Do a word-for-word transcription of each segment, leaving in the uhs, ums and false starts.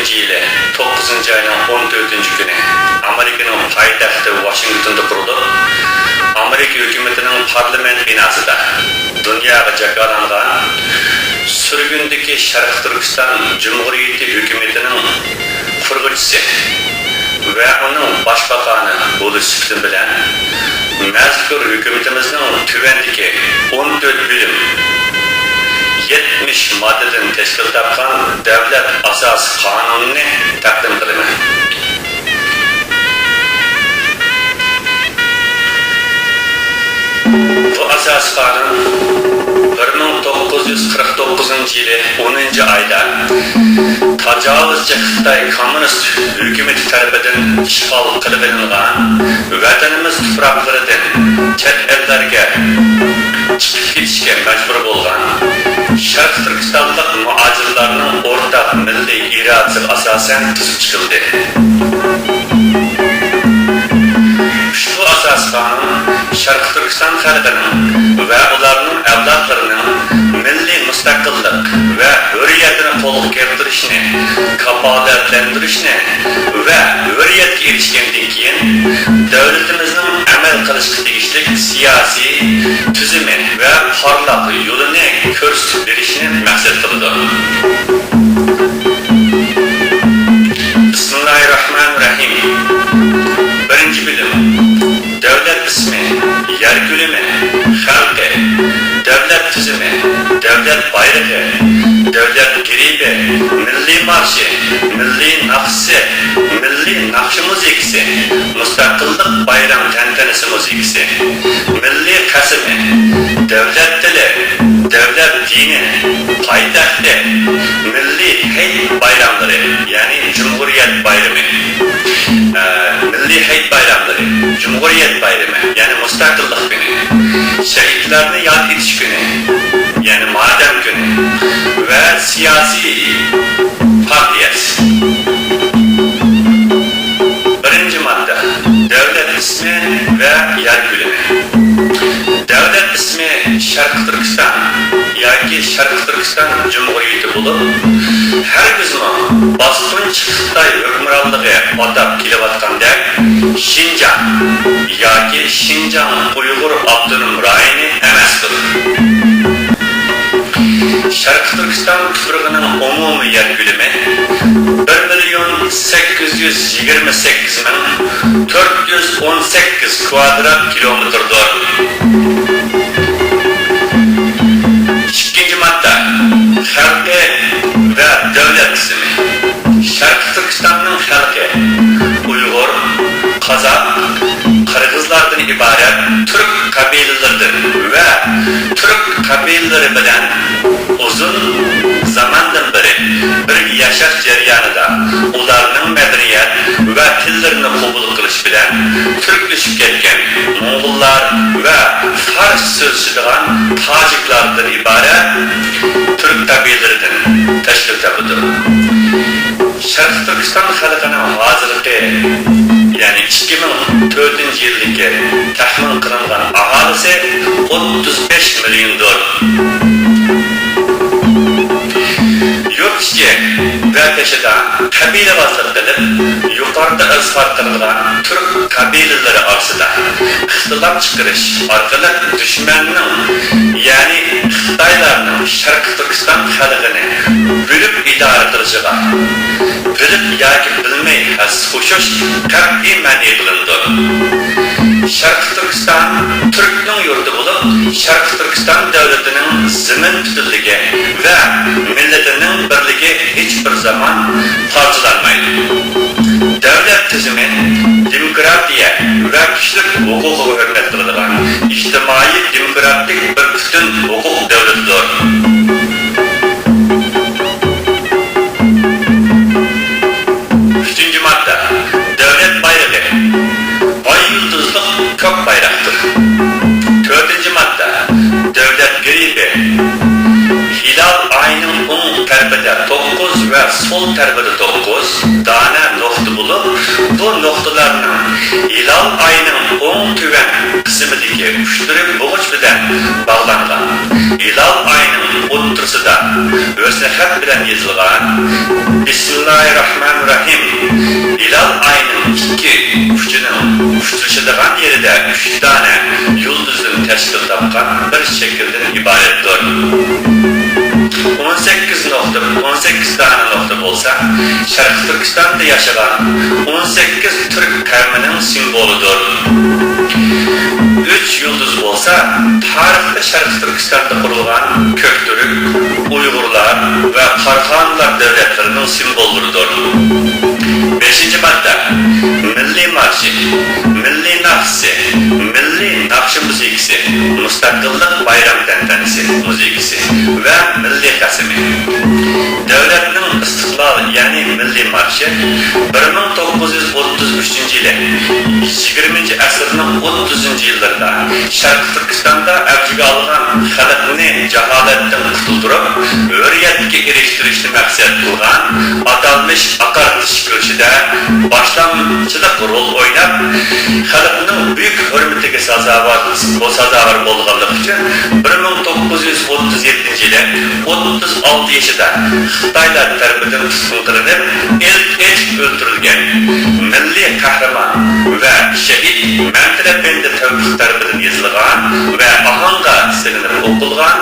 يىلى توققۇزىنچى ئاينىڭ ئون تۆتىنچى كۈنى ئامېرىكىنىڭ پايتەختى ۋاشىنگتوندا قۇرۇلۇپ، ئامېرىكا ھۆكۈمىتىنىڭ پارلامېنت بىناسىدا دۇنياغا جاكارلانغان سۈرگۈندىكى شەرقىي تۈركىستان جۇمھۇرىيىتى ھۆكۈمىتىنىڭ قۇرغۇچىسى ۋە ئۇنىڭ باشباقانى بولۇش سۈپىتىم بىلەن، مەزكۇر ھۆكۈمىتىمىزنىڭ تۆۋەندىكى ئون تۆت بۆلۈم، يەتمىش ماددىدىن تەشكىل تاپقان دۆلەت ئاساسىي قانۇنىنى تەقدىم قىلىمەن. بۇ ئاساسىي قانۇن بىر مىڭ توققۇز يۈز قىرىق توققۇزىنچى يىلى ئونىنچى ئايدا تاجاۋۇزچى خىتاي كوممۇنىست ھۆكۈمىتى تەرىپىدىن ئىشغال قىلىۋېلىنغان ۋەتىنىمىز تۇپراقلىرىدىن چەت ئەللەرگە چىقىپ كېتىشكە مەجبۇر بولغان شەرقىي تۈركىستانلىق مۇھاجىرلارنىڭ ئورتاق مىللىي ئىرادىسىگە ئاساسەن تۈزۈپ چىقىلدى. ئۇشبۇ ئاساسىي قانۇن شەرقىي تۈركىستان خەلقىنىڭ ۋە ئۇلارنىڭ ئەۋلادلىرىنىڭ مىللىي مۇستەقىللىق ۋە ھۆرىيەتىنى قولغا كەلتۈرۈشنى كاپالەتلەندۈرۈشنى ۋە ھۆرىيەتكە ئېرىشكەندىن كېيىن دۆلىتىمىزنىڭ ئەمەل قىلىشقا تېگىشلىك سىياسىي تۈزۈمى ۋە پارلاق يولىنى كۆرسىتىپ بېرىشنى مەقسەت قىلىدۇ. بىسمىللاھىررەھمانىررەھىم. بىرىنچى بۆلۈم. دۆلەت ئىسمى، يەر كۆلىمى، خەلقى، دۆلەت تۈزۈمى، دۆلەت بايرىقى، دۆلەت گېربى، مىللىي مارشى، مىللىي ناخشىسى، مىللىي ناخشا مۇزىكىسى، مۇستەقىللىق بايرام تەنتەنىسى مۇزىكىسى، مىللىي قەسىمى، دۆلەت تىلى، دۆلەت دىنى، پايتەختى، مىللىي ھېيت بايراملىرى، يەنى جۇمھۇرىيەت بايرىمى، ئە، مىللىي ھېيت بايراملىرى، جۇمھۇرىيەت بايرىمى، يەنى مۇستەقىللىق كۈنى، شېھىتلەرنى ياد ئېتىش كۈنى، يەنى ماتەم كۈنى ۋە سىياسىي پارتىيەسى. بىرىنچى ماددا، دۆلەت ئىسمى ۋە يەر كۆلىمى. دۆلەت ئىسمى شەرقىي تۈركىستان ياكى شەرقىي تۈركىستان جۇمھۇرىيىتى بولۇپ، ھەرگىزمۇ باسقۇنچى خىتاي ھۆكۈمرانلىقى ئاتاپ كېلىۋاتقاندەك شىنجاڭ ياكى شىنجاڭ ئۇيغۇر ئاپتونوم رايونى ئەمەستۇر. شەرقىي تۈركىستان تۇپرىقىنىڭ ئومۇمىي يەر كۆلىمى بىر مىليون سەككىز يۈز يىگىرمە سەككىز مىڭ تۆت يۈز ئون سەككىز كىۋادرات كىلومېتىردۇر. ئىككىنچى ماددا، خەلقى ۋە دۆلەت تىزىمى. شەرقىي تۈركىستاننىڭ خەلقى ئۇيغۇر، قازاق، قىرغىزلاردىن ئىبارەت تۈرك قەبىلىلىرىدىن ۋە تۈرك قەبىلىلىرى بىلەن ئۇزۇن زاماندىن بېرى بىرگە ياشاش جەريانىدا ئۇلارنىڭ مەدەنىيەت ۋە تىللىرىنى قوبۇل قىلىش بىلەن تۈركلىشىپ كەتكەن موڭغۇللار ۋە فارسچە سۆزلىشىدىغان تاجىكلاردىن ئىبارەت تۈرك قەبىلىلىرىدىن تەشكىل تاپىدۇ. شەرقىي تۈركىستان خەلقىنىڭ ھازىرقى، يەنى ئىككى مىڭ تۆتىنچى يىلدىكى تەخمىن قىلىنغان ئاھالىسى ئوتتۇز بەش مىليوندۇر. يۇرت ئىچى ۋە تېشىدا قەبىلىۋازلىق قىلىپ، يۇقىرىدا ئىزھار قىلىنغان تۈرك قەبىلىلىرى ئارىسىدا ئىختىلاپ چىقىرىش ئارقىلىق دۈشمەننىڭ، يەنى خىتايلارنىڭ شەرقىي تۈركىستان خەلقىنى بۆلۈپ ئىدارە قىلىشىغا، بىلىپ ياكى بىلمەي ھەسسە قوشۇش قەتئىي مەنئى قىلىنىدۇ. شەرقىي تۈركىستان تۈركنىڭ يۇرتى بولۇپ، شەرقىي تۈركىستان دۆلىتىنىڭ زېمىن پۈتۈنلۈكى ۋە مىللىتىنىڭ بىرلىكى ھېچ بىر زامان پارچىلانمايدۇ. دۆلەت تۈزۈمى دېموكراتىيە ۋە كىشىلىك ھوقۇقىغا ھۆرمەت قىلىدىغان ئىجتىمائىي دېموكراتىك بىر پۈتۈن ھوقۇق دۆلىتىدۇر. ئۈچىنچى ماددا، دۆلەت بايرىقى. ئاي يۇلتۇزلۇق كۆك بايراقتۇر. تۆتىنچى ماددا، دۆلەت گېربى. ھىلال ئاينىڭ ئوڭ تەرىپىدە توققۇز ۋە سول تەرىپىدە توققۇز دانە نۇقتا بولۇپ، بۇ نۇقتىلارنىڭ ھىلال ئاينىڭ ئوڭ تۆۋەن قىسمىدىكى ئۇچلىرى بوغۇچ بىلەن باغلانغان. ھىلال ئاينىڭ ئوتتۇرىسىدا ھۆسنى خەت بىلەن يېزىلغان بىسمىللاھىرراھمانىرراھىم ھىلال ئاينىڭ ئىككى ئۇچىنىڭ ئۇچرىشىدىغان يېرىدە ئۈچ دانە يۇلتۇزدىن تەشكىل تاپقان بىر شەكىلدىن ئىبارەتتۇر. ئون سەككىز نۇقتا، ئون سەككىز دانە نۇقتا بولسا، شەرقىي تۈركىستاندا ياشىغان ئون سەككىز تۈرك قەۋمىنىڭ سىمۋولىدۇر. ئۈچ يۇلتۇز بولسا، تارىختا شەرقىي تۈركىستاندا قۇرۇلغان كۆك تۈرك، ئۇيغۇرلار ۋە قاراخانلار دۆلەتلىرىنىڭ سىمۋوللىرىدۇر. بەشىنچى ماددا، مىللىي مارشى، مىللىي ناخشىسى، مىللىي ناخشا مۇزىكىسى، مۇستەقىللىق بايرام تەنتەنىسى مۇزىكىسى ۋە مىللىي قەسىمى. دۆلەتنىڭ ئىستىقلال، يەنى مىللىي مارشى بىر مىڭ توققۇز يۈز ئوتتۇز ئۈچىنچى يىلى، يىگىرمىنچى ئەسىرنىڭ ئوتتۇزىنچى يىللىرىدا شەرقىي تۈركىستاندا ئەۋجىگە ئالغان خەلقنى جاھالەتتىن قۇتۇلدۇرۇپ، ھۆرىيەتكە ئېرىشتۈرۈشنى مەقسەت قىلغان ئاتالمىش ئاقارتىش كۈرىشىدە باشلامچىلىق رول ئويناپ، خەلقنىڭ بۈيۈك ھۆرمىتىگە سازاۋەر، سازاۋەر بولغانلىقى ئۈچۈن بىر مىڭ توققۇز يۈز ئوتتۇز يەتتىنچى يىلى ئوتتۇز ئالتە يېشىدا خىتايلار تەرىپىدىن تۇتقۇن قىلىنىپ، ئېلىپ ئېتىپ ئۆلتۈرۈلگەن مىللىي قەھرىمان ۋە شېھىت مەمتىلى ئەپەندى تەۋپىق تەرىپىدىن يېزىلغان ۋە ئاھاڭغا سېلىنىپ ئوقۇلغان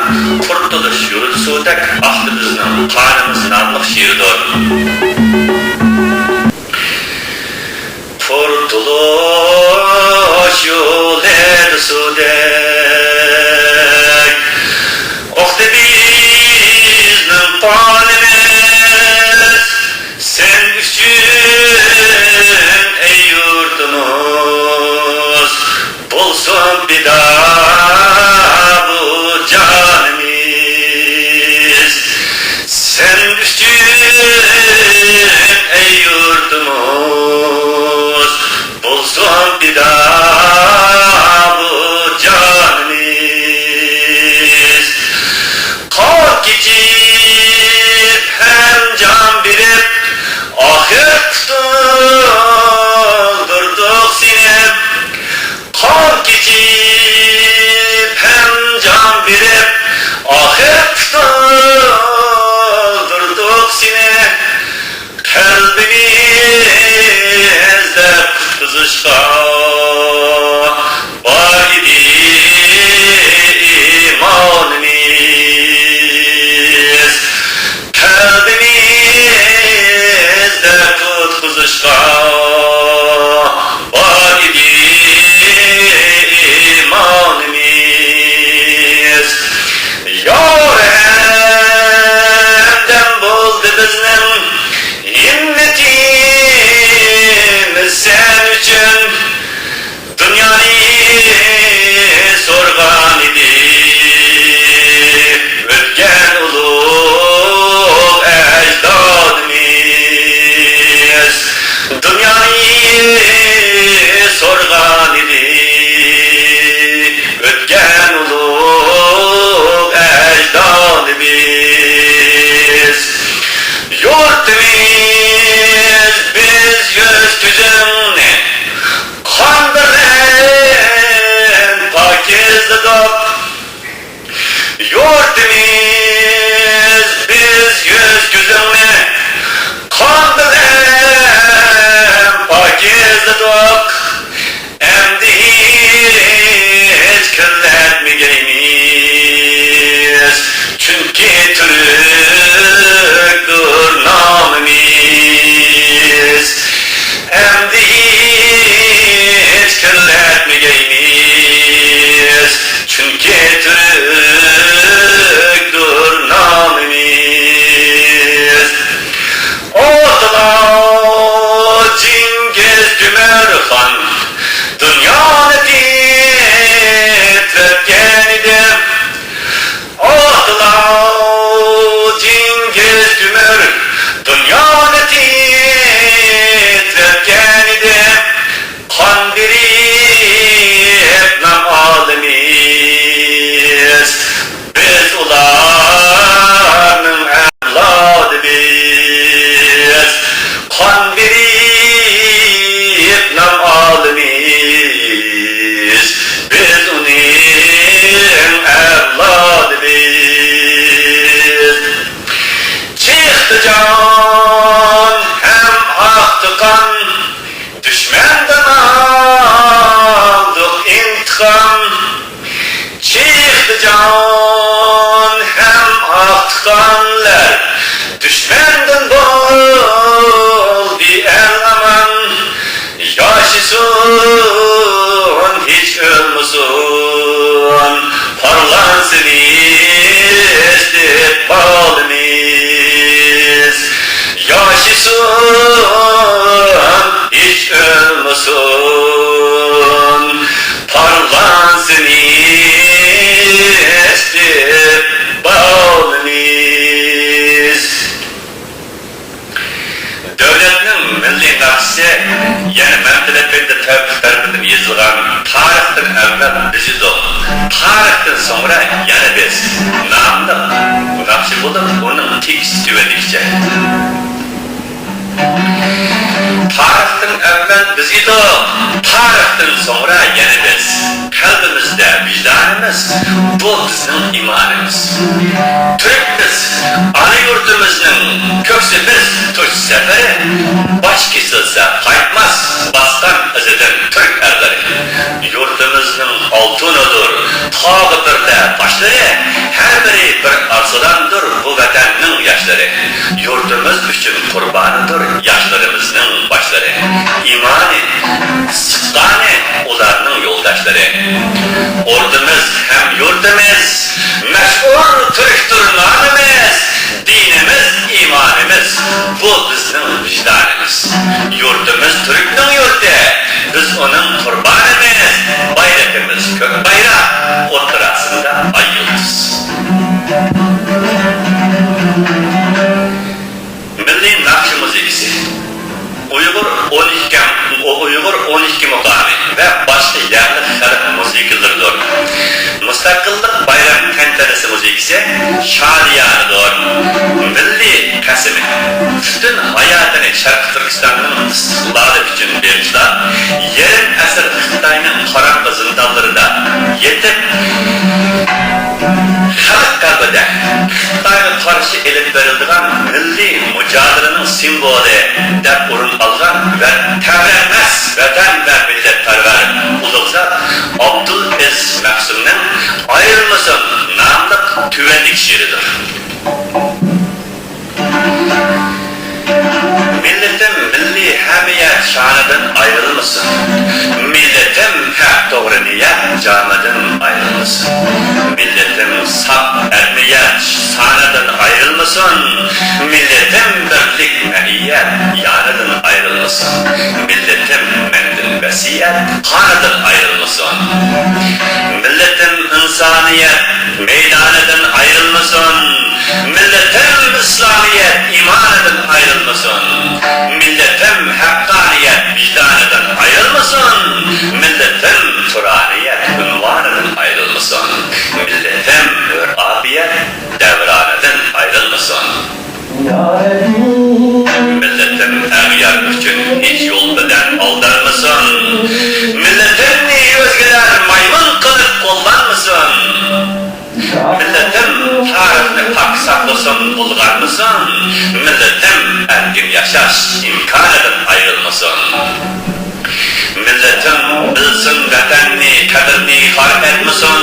قۇرتۇلۇش يۇلتۇزىدەك ئاقتى بىزنىڭ قانىمىز ناملىق شېئىرىدۇر. قۇرتۇلۇش يۇلتۇزىدەك ئاقتى بىزنىڭ قانىمىز، سەن ئۈچۈن، ئەي يۇرتۇمۇز، بولسۇن پىدا بۇ جانىمىز. سەن ئۈچۈن، ئەي يۇرتۇمۇز، بولسۇن پىدا بۇ جانىمىز. قان كېچىپ ھەم جان بېرىپ، ئاخىر قۇتۇلدۇردۇق سېنى. قان كېچىپ ھەم جان بېرىپ، ئاخىر قۇتۇلدۇردۇق سېنى. قەلبىمىزدە قۇتقۇزۇشقا بار ئىدى ئىمانىمىز. قەلبىمىزدە قۇتقۇزۇشقا بار ئىدى ئىمانىمىز. يار ھەمدەم بولدى بىزنىڭ ھىممىتىمىز سەن ئۈچۈن. دۇنيانى سورغان ئىدى ئۆتكەن ئۇلۇغ ئەجدادىمىز. دۇنيانى سورغان ئىدى ئۆتكەن ئۇلۇغ ئەجدادىمىز. يۇرتىمىز، بىز يۈز كۆزۈڭنى قان بىلەن پاكىزلىدۇق. يۇرتىمىز، بىز يۈز كۆزۈڭنى قان بىلەن پاكىزلىدۇق. ئەمدى ھېچ كىرلەتمىگەيمىز، چۈنكى تۈركتۇر نامىمىز. ئەمدى ھېچ كىرلەتمىگەيمىز، چۈنكى تۈركتۇر نامىمىز. ئوتلا جىڭگىز تۆمۈرخان دۇنيانى تىترەتكەن ئىدى. ئوتلا جىڭگىز تۆمۈر دۇنيانى تىترەتكەن ئىدى. قان بېرىپ نام ئالىمىز يەنە مەمتىلى ئەپەندى تەۋپىق تەرىپىدىن يېزىلغان تارىختىن ئەۋۋەل بىز ئىدۇق، تارىختىن سوڭرا يەنە بىز ناملىق ناخشا بولۇپ، ئۇنىڭ تېكىستى تۆۋەندىكىچە. تارىختىن ئەۋۋەل بىز ئىدۇق، تارىختىن سوڭرا يەنە بىز. قەلبىمىزدە ۋىجدانىمىز، بۇ بىزنىڭ ئىمانىمىز. تۈركمىز، ئانا يۇرتىمىزنىڭ كۆكسى بىز، تۇنچ سەپىرى. باش كېسىلسە قايتماس، باسقان ئىزىدىن تۈرك ئەرلىرى. يۇرتىمىزنىڭ ئالتۇنىدۇر تاغ بىرلە باشلىرى، ھەر بىرى بىر ئارسلاندۇر بۇ ۋەتەننىڭ ياشلىرى. يۇرتىمىز ئۈچۈن قۇربانىدۇر ياشلىرىمىزنىڭ باشلىرى. ئىمانى، سىدقانى ئۇلارنىڭ يولداشلىرى. ئوردىمىز ھەم يۇرتىمىز، مەشھۇر تۈركتۇر نامىمىز، دىنىمىز، ئىمانىمىز، بۇ بىزنىڭ ۋىجدانىمىز. يۇرتىمىز تۈركنىڭ يۇرتى، بىز ئۇنىڭ قۇربانىمىز. بايرىقىمىز كۆك بايراق، ئوتتۇراسىندا ئاي يۇلتۇز. مىللىي ناخشا مۇزىكىسى. ئۇيغۇر ئون ئىككى، ئۇيغۇر ئون ئىككى مۇقامى ۋە باشقا يەرلىك خەلق مۇزىكىلىرىدۇر. مۇستەقىللىق بايرام تەنتەنىسى مۇزىكىسى شادىيانىدۇر. مىللىي قەسىمى. پۈتۈن ھاياتىنى شەرقىي تۈركىستاننىڭ ئىستىقلالى ئۈچۈن بېغىشلاپ، يېرىم ئەسىر خىتاينىڭ قاراڭغۇ زىندانلىرىدا يېتىپ، خەلق قەلبىدە خىتايغا قارشى ئېلىپ بېرىلىدىغان مىللىي مۇجادىلىنىڭ سىمۋولى دەپ ئورۇن ئالغان ۋە تەۋرەنمەس ۋەتەن ۋە مىللەتپەرۋەر ئۇلۇغ زات ئابدۇلئەزىز مەخسۇمنىڭ ئايرىلمىسۇن ناملىق تۆۋەندىكى شېئىرىدۇر. مىللىتىم مىللىي ھەمىيەت شانىدىن ئايرىلمىسۇن. مىللىتىم ھەق توغرا نىيەت جامىدىن ئايرىلمىسۇن. مىللىتىم ساپ ئەدمىيەت سانىدىن ئايرىلمىسۇن. مىللىتىم بىرلىك مەئىيەت يانىدىن ئايرىلمىسۇن. مىللىتىم مەندىن ۋەسىيەت قانىدىن ئايرىلمىسۇن. مىللىتىم ئىنسانىيەت مەيدانىدىن ئايرىلمىسۇن. مىللىتىم ئىسلامىيەت ئىمانىدىن ئايرىلمىسۇن. مىللىتىم ھەققانىيەت ۋىجدانىدىن ئايرىلمىسۇن. مىللىتىم تۇرانىيەت ئۇنۋانىدىن ئايرىلمىسۇن. مىللىتىم ھۆر ئاپىيەت دەۋرانىدىن ئايرىلمىسۇن. مىللىتىم ئەغيار ئۈچۈن ھېچ يول بىلەن ئالدانمىسۇن. مىللىتىمنى ئۆزگىلەر مايمۇن قىلىپ قوللانمىسۇن. مىللىتىم تارىخنى پاك ساقلىسۇن، بۇلغانمىسۇن. مىللىتىم ئەركىن ياشاش ئىمكانىدىن ئايرىلمىسۇن. مىللىتىم بىلسۇن ۋەتەننى، قەدرىنى خار ئەتمىسۇن.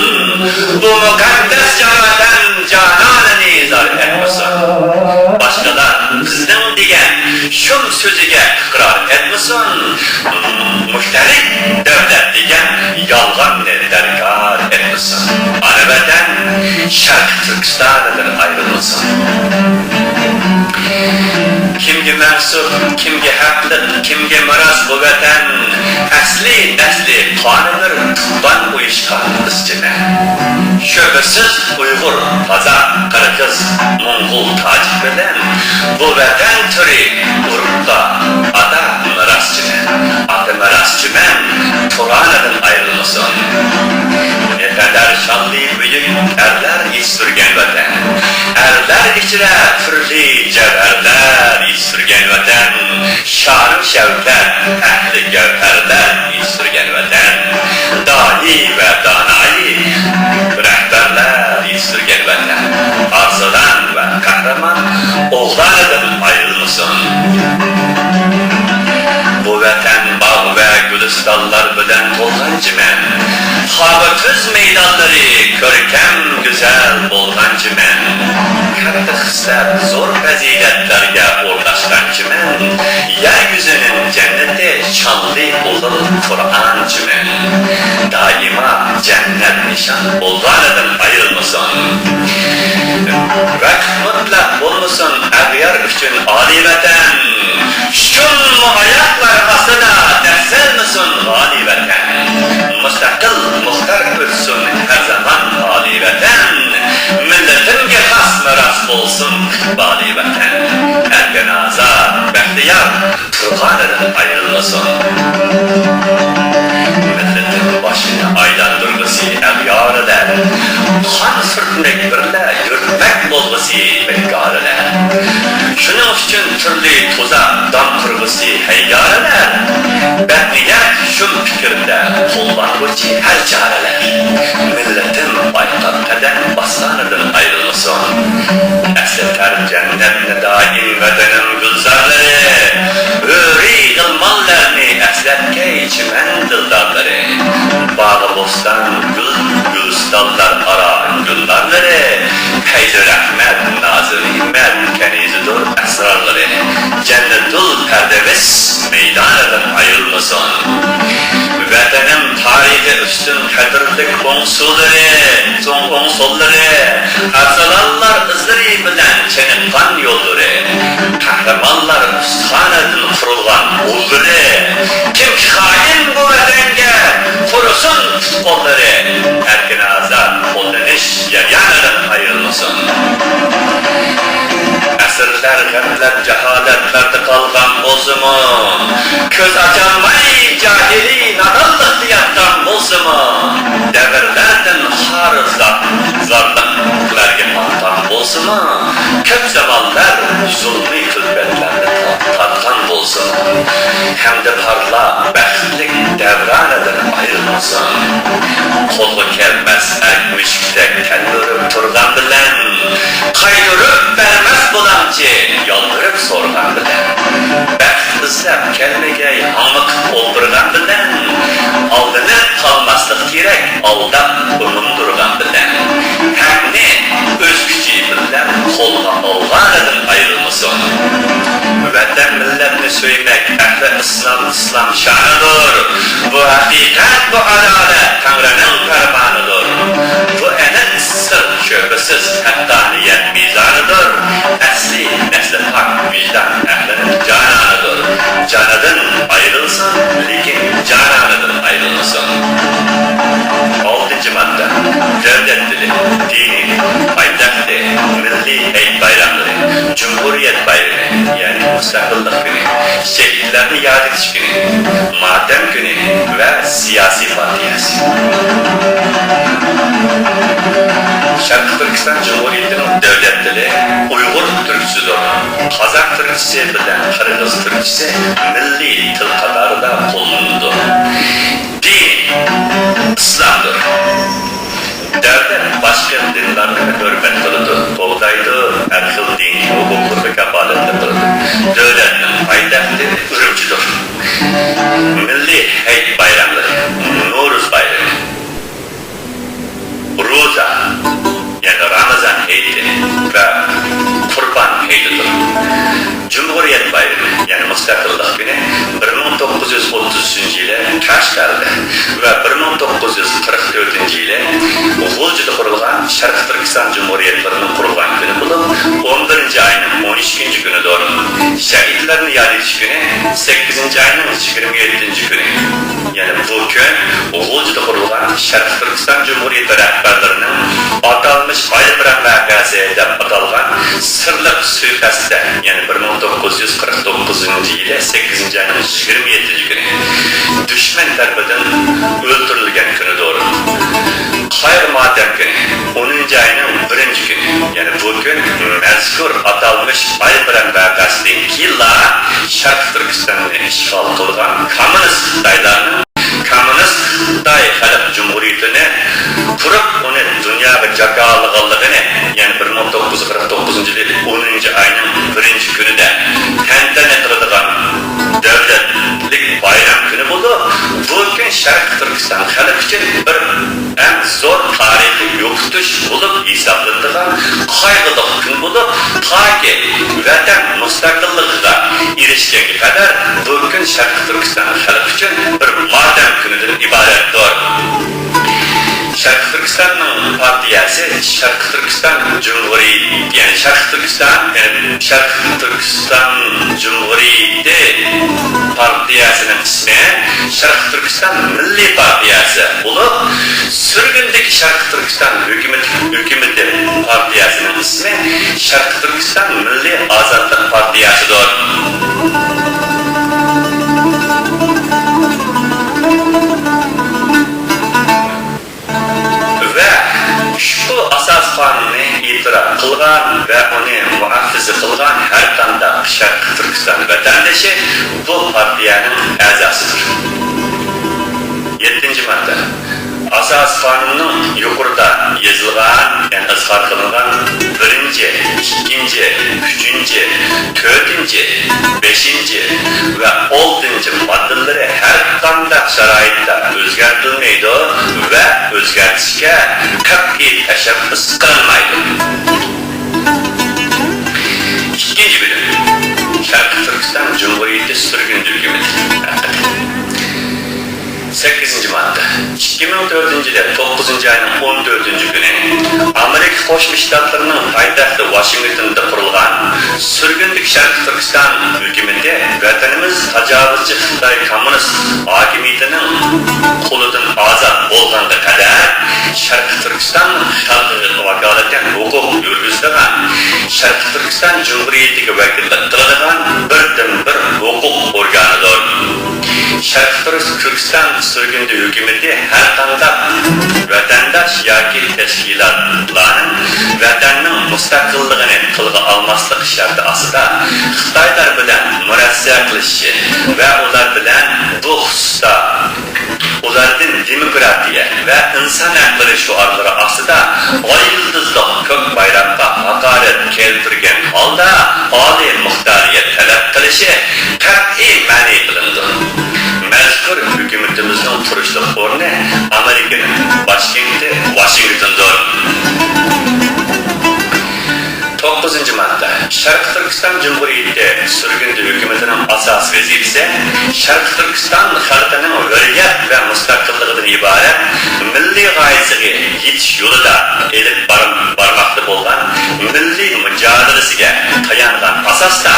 بۇ مۇقەددەس جان ۋەتەن جانانىنى زار ئەتمىسۇن. باشقىلار بىزنىڭ دېگەن شۇم سۆزىگە ئىقرار ئەتمىسۇن. مۇشتەرىك دۆلەت دېگەن يالغاننى دەركار ئەتمىسۇن. ئانا ۋەتەن شەرقىي تۈركىستانىدىن ئايرىلمىسۇن. كىمگە مەنسۇپ، كىمگە ھەقلىق، كىمگە مىراس بۇ ۋەتەن؟ ئەسلى نەسلى قانى بىر تۇغقان ئۇيۇشقان قىزچىمەن. شۈبھىسىز ئۇيغۇر، قازاق، قىرغىز، موڭغۇل، تاجىك بىلەن بۇ ۋەتەن تۈرى ئۇرۇققا ئاتا مىراسچىمەن. ئاتا مىراسچىمەن، تۇرانىدىن ئايرىلمىسۇن. نەقەدەر شانلىق بۈيۈك ئەرلەر يېتىشتۈرگەن ۋەتەن. ئەرلەر ئىچرە تۈرلۈك جەۋھەرلەر يېتىشتۈرگەن ۋەتەن. شانۇ شەۋكەت ئەھلى گەۋھەرلەر يېتىشتۈرگەن ۋەتەن. داھىي ۋە دانايى رەھبەرلەر يېتىشتۈرگەن ۋەتەن. ئارزۇلان ۋە قەھرىمان ئوغلانىدىن ئايرىلمىسۇن. بۇ ۋەتەن باغ ۋە گۈلىستانلار بىلەن تولغان چىمەن. قاغا تۈز مەيدانلىرى كۆركەم، گۈزەل بولغان چىمەن. كاتتا خىسلەت، زور پەزىلەتلەرگە ئورتاشقان چىمەن. يەر يۈزىنىڭ جەننىتى، شانلىق ئۇلۇغ قۇرئان چىمەن. دائىما جەننەت نىشان بولغانىدىن ئايرىلمىسۇن. ۋاقىت مۇتلەق بولمىسۇن ئەغيار ئۈچۈن ئالىي ۋەتەن. شۇم ئاياغلار ئاستىدا دەسسەلمىسۇن غالىي ۋەتەن. مۇستەقىل، مۇختار ئۆتسۇن ھەر زامان ئالىي ۋەتەن. مىللىتىمگە خاس مىراس بولسۇن ئىقبالىي ۋەتەن. ئەركىن ئازاد، بەخت يار تۇرغانىدىن ئايرىلمىسۇن. مىللىتىم باشىنى ئايلاندۇرغۇسى ئەغيارىلەر، قان سۈرتمەك بىرلە يۈرتمەك بولغۇسى بەكارىلەر. شۇنىڭ ئۈچۈن تۈرلى تۇزاق دام قۇرغۇسى ھەييارىلەر، بەتنىيەت شۇم پىكىردە قوللانغۇچى ھەر چارىلەر. مىللىتىم بايقاپ قەدەم باسقانىدىن ئايرىلمىسۇن. ئەسلىتەر جەننەتنى دائىم ۋەتىنىم گۈلزارلىرى، ھۆرى غىلمانلارنى ئەسلەتكەي چىمەن دىلدارلىرى. باغ-بوستان، گۈل-گۈلىستانلار ئارا گۈلنارلىرى، پەيزى رەھمەت، نازى نېمەت كەنىزىدۇر ئەسرارلىرى. جەننەتۇل پەردەۋىس مەيدانىدىن ئايرىلمىسۇن. ۋەتىنىم تارىخى ئۈستۈن قەدىرلىك ئوڭ سۇلىرى، سوڭ ئوڭ سوللىرى، ئەرسالانلار ئىزلىرى بىلەن چېنىققان يوللىرى، قەھرىمانلار ئۇستىخانىدىن قۇرۇلغان ئۇللىرى، كىمكى خائىن بۇ ۋەتەنگە، قۇرۇسۇن پۇت-قوللىرى، ئەركىن ئازاد قوللىنىش جەريانىدىن ئايرىلمىسۇن. ئەسىرلەر غەپلەت، جاھالەتلەردە قالغان بولسىمۇ، كۆز ئاچالماي جاھىلىي نادانلىقتا ياتقان بولسىمۇ، دەۋرلەردىن خار زار-، زارلىقلارغا پاتقان بولسىمۇ، كۆپ زامانلار زۇلمىي كۈلپەتلەرنى تارتقان بولسىمۇ، ھەمدە پارلاق بەختلىك دەۋرانىدىن ئايرىلمىسۇن. قولغا كەلمەس ئەرك مۈشۈكتەك تەلمۈرۈپ تۇرغان بىلەن، قايتۇرۇپ بەرمەس بۇلاڭچى يالۋۇرۇپ سورىغان بىلەن، بەخت ئىزدەپ كەلمىگەي ھاڭۋېقىپ ئولتۇرغان بىلەن، ئالدىنىپ قالماسلىق كېرەك ئالداپ ئۇنۇندۇرغان بىلەن، ھەقنى ئۆز كۈچى بىلەن قولغا ئالغانىدىن ئايرىلمىسۇن. ۋەتەن، مىللەتنى سۆيمەك ئەھلى ئىسلام، ئىسلام شانىدۇر. بۇ ھەقىقەت، بۇ ئادالەت تەڭرىنىڭ پەرمانىدۇر. بۇ ئېنىق سىر، شۈبھىسىز ھەققانىيەت مىزانىدۇر. ئەسلى نەسلى پاك ۋىجدان ئەھلىنىڭ جانانىدۇر. جانىدىن ئايرىلسۇن، لېكىن جانانىدىن ئايرىلمىسۇن. ئالتىنچى ماددا. دۆلەت تىلى، دىنى، پايتەختى، مىللىي ھېيت بايراملىرى، جۇمھۇرىيەت بايرىمى، يەنى مۇستەقىللىق كۈنى، شېھىتلەرنى ياد ئېتىش كۈنى، ماتەم كۈنى ۋە سىياسىي پارتىيەسى. شەرقىي تۈركىستان جۇمھۇرىيىتىنىڭ دۆلەت تىلى ئۇيغۇر تۈركچىسىدۇر. قازاق تۈركچىسى بىلەن قىرغىز تۈركچىسى مىللىي تىل قاتارىدا قوللىنىلىدۇ. دىن ئىسلامدۇر. دۆلەت باشقا دىنلارنى ھۆرمەت قىلىدۇ، قوغدايدۇ، ھەر خىل دىنىي ھوقۇقلىرىنى كاپالەتلىك قىلىدۇ. دۆلەتنىڭ پايتەختى ئۈرۈمچىدۇر. مىللىي ھېيت بايراملىرى، نورۇز بايرىمى، روزا، يەنى رامىزان ھېيتى ۋە قۇربان ھېيتىدۇر. جۇمھۇرىيەت بايرىمى، يەنى مۇستەقىللىق كۈنى، بىر مىڭ توققۇز يۈز ئوتتۇز ئۈچىنچى يىلى قەشقەردە ۋە بىر مىڭ توققۇز يۈز قىرىق تۆتىنچى يىلى غۇلجىدا قۇرۇلغان شەرقىي تۈركىستان جۇمھۇرىيەتلىرىنىڭ قۇرۇلغان كۈنى بولۇپ، ئون بىرىنچى ئاينىڭ ئون ئىككىنچى كۈنىدۇر. شەھىدلەرنى ياد ئېتىش كۈنى، سەككىزىنچى ئاينىڭ يىگىرمە يەتتىنچى كۈنى. يەنى بۇ كۈن غۇلجىدا قۇرۇلغان شەرقىي تۈركىستان جۇمھۇرىيىتى رەھبەرلىرىنىڭ ئاتالمىش بايرام ۋەقەسى دەپ ئاتالغان سىرلىق سۇيىقەستتە، يەنى بىر مىڭ توققۇز يۈز قىرىق توققۇزىنچى يىلى سەككىزىنچى ئاينىڭ يىگىرمە يەتتىنچى كۈنى دۈشمەن تەرىپىدىن ئۆلتۈرۈلگەن كۈنىدۇر. قايغۇ ماتەم كۈنى، ئونىنچى ئاينىڭ بىرىنچى كۈنى، يەنى بۇ كۈن مەزكۇر ئاتالمىش بايرام ۋەقەسىدىن كېيىنلا شەرقىي تۈركىستاننى ئىشغال قىلغان كوممۇنىست خىتايلارنىڭ كوممۇنىست خىتاي خەلق جۇمھۇرىيىتىنى قۇرۇپ، ئۇنى دۇنياغا جاكارلىغانلىقىنى، يەنى بىر مىڭ توققۇز يۈز قىرىق توققۇزىنچى يىلى ئونىنچى ئاينىڭ بىرىنچى كۈنىدە تەنتەنە قىلىدىغان دۆلەتلىك بايرام كۈنى بولۇپ، بۇ كۈن شەرقىي تۈركىستان خەلقى ئۈچۈن بىر ئەڭ زور تارىخىي يوقىتىش بولۇپ ھېسابلىنىدىغان قايغۇلۇق كۈن بولۇپ، تاكى ۋەتەن مۇستەقىللىقىغا ئېرىشكەنگە قەدەر بۇ كۈن شەرقىي تۈركىستان خەلقى ئۈچۈن بىر ماتەم كۈنىدىن ئىبارەتتۇر. شەرقىي تۈركىستاننىڭ پارتىيەسى شەرقىي تۈركىستان جۇمھۇرىيىتى، يەنى شەرقىي تۈركىستان، يەنى شەرقىي تۈركىستان جۇمھۇرىيىتى پارتىيەسىنىڭ ئىسمى شەرقىي تۈركىستان مىللىي پارتىيەسى بولۇپ، سۈرگۈندىكى شەرقىي تۈركىستان ھۆكۈمىتى، ھۆكۈمىتى پارتىيەسىنىڭ ئىسمى شەرقىي تۈركىستان مىللىي ئازادلىق پارتىيەسىدۇر. بۇ پارتىيەنىڭ ئەزاسىدۇر. يەتتىنچى ماددا. ئاساسىي قانۇننىڭ يۇقىرىدا يېزىلغان، يەنى ئىزھار قىلىنغان بىرىنچى، ئىككىنچى، ئۈچىنچى، تۆتىنچى، بەشىنچى ۋە ئالتىنچى ماددىلىرى ھەر قانداق شارائىتتا ئۆزگەرتىلمەيدۇ ۋە ئۆزگەرتىشكە قەتئىي تەشەببۇس قىلىنمايدۇ. ئىككىنچى بۆلۈم. شەرقىي تۈركىستان جۇمھۇرىيىتى سۈرگۈندە ھۆكۈمىتى ھەققىدە. سەككىزىنچى ماددا. ئىككى مىڭ تۆتىنچى يىلى توققۇزىنچى ئاينىڭ ئون تۆتىنچى كۈنى ئامېرىكا قوشما شتاتلىرىنىڭ پايتەختى ۋاشىنگتوندا قۇرۇلغان سۈرگۈندىكى شەرقىي تۈركىستان ھۆكۈمىتى ۋەتىنىمىز تاجاۋۇزچى خىتاي كوممۇنىست ھاكىمىيىتىنىڭ قولىدىن ئازاد بولغانغا قەدەر شەرقىي تۈركىستان خەلقىگە ۋاكالىتەن ھوقۇق يۈرگۈزىدىغان، شەرقىي تۈركىستان جۇمھۇرىيىتىگە ۋەكىللىك قىلىدىغان بىردىنبىر ھوقۇق ئورگانىدۇر. شەرقىي تۈركىستان سۈرگۈندە ھۆكۈمىتى ھەرقانداق ۋەتەنداش ياكى تەشكىلاتلارنىڭ ۋەتەننىڭ مۇستەقىللىقىنى تىلغا ئالماسلىق شەرتى ئاستىدا خىتايلار بىلەن مۇرەسسە قىلىشى ۋە ئۇلار بىلەن بۇ خۇسۇستا ئۇلاردىن دېموكراتىيە ۋە ئىنسان ھەقلىرى شوئارلىرى ئاستىدا ئاي يۇلدۇزلۇق كۆك بايراققا ھاقارەت كەلتۈرگەن ھالدا ئالىي مۇختارىيەت تەلەپ قىلىشى قەتئىي مەنئى قىلىنىدۇ. مەزكۇر ھۆكۈمىتىمىزنىڭ تۇرۇشلۇق ئورنى ئامېرىكىنىڭ باشكەنتى ۋاشىنگتوندۇر. توققۇزىنچى ماددا. شەرقىي تۈركىستان جۇمھۇرىيىتى سۈرگۈندە ھۆكۈمىتىنىڭ ئاساسىي ۋەزىپىسى شەرقىي تۈركىستان خەلقىنىڭ ھۆرىيەت ۋە مۇستەقىللىقىدىن ئىبارەت مىللىي غايىسىگە يېتىش يولىدا ئېلىپ بار-، بارماقتا بولغان مىللىي مۇجادىلىسىگە تايانغان ئاساستا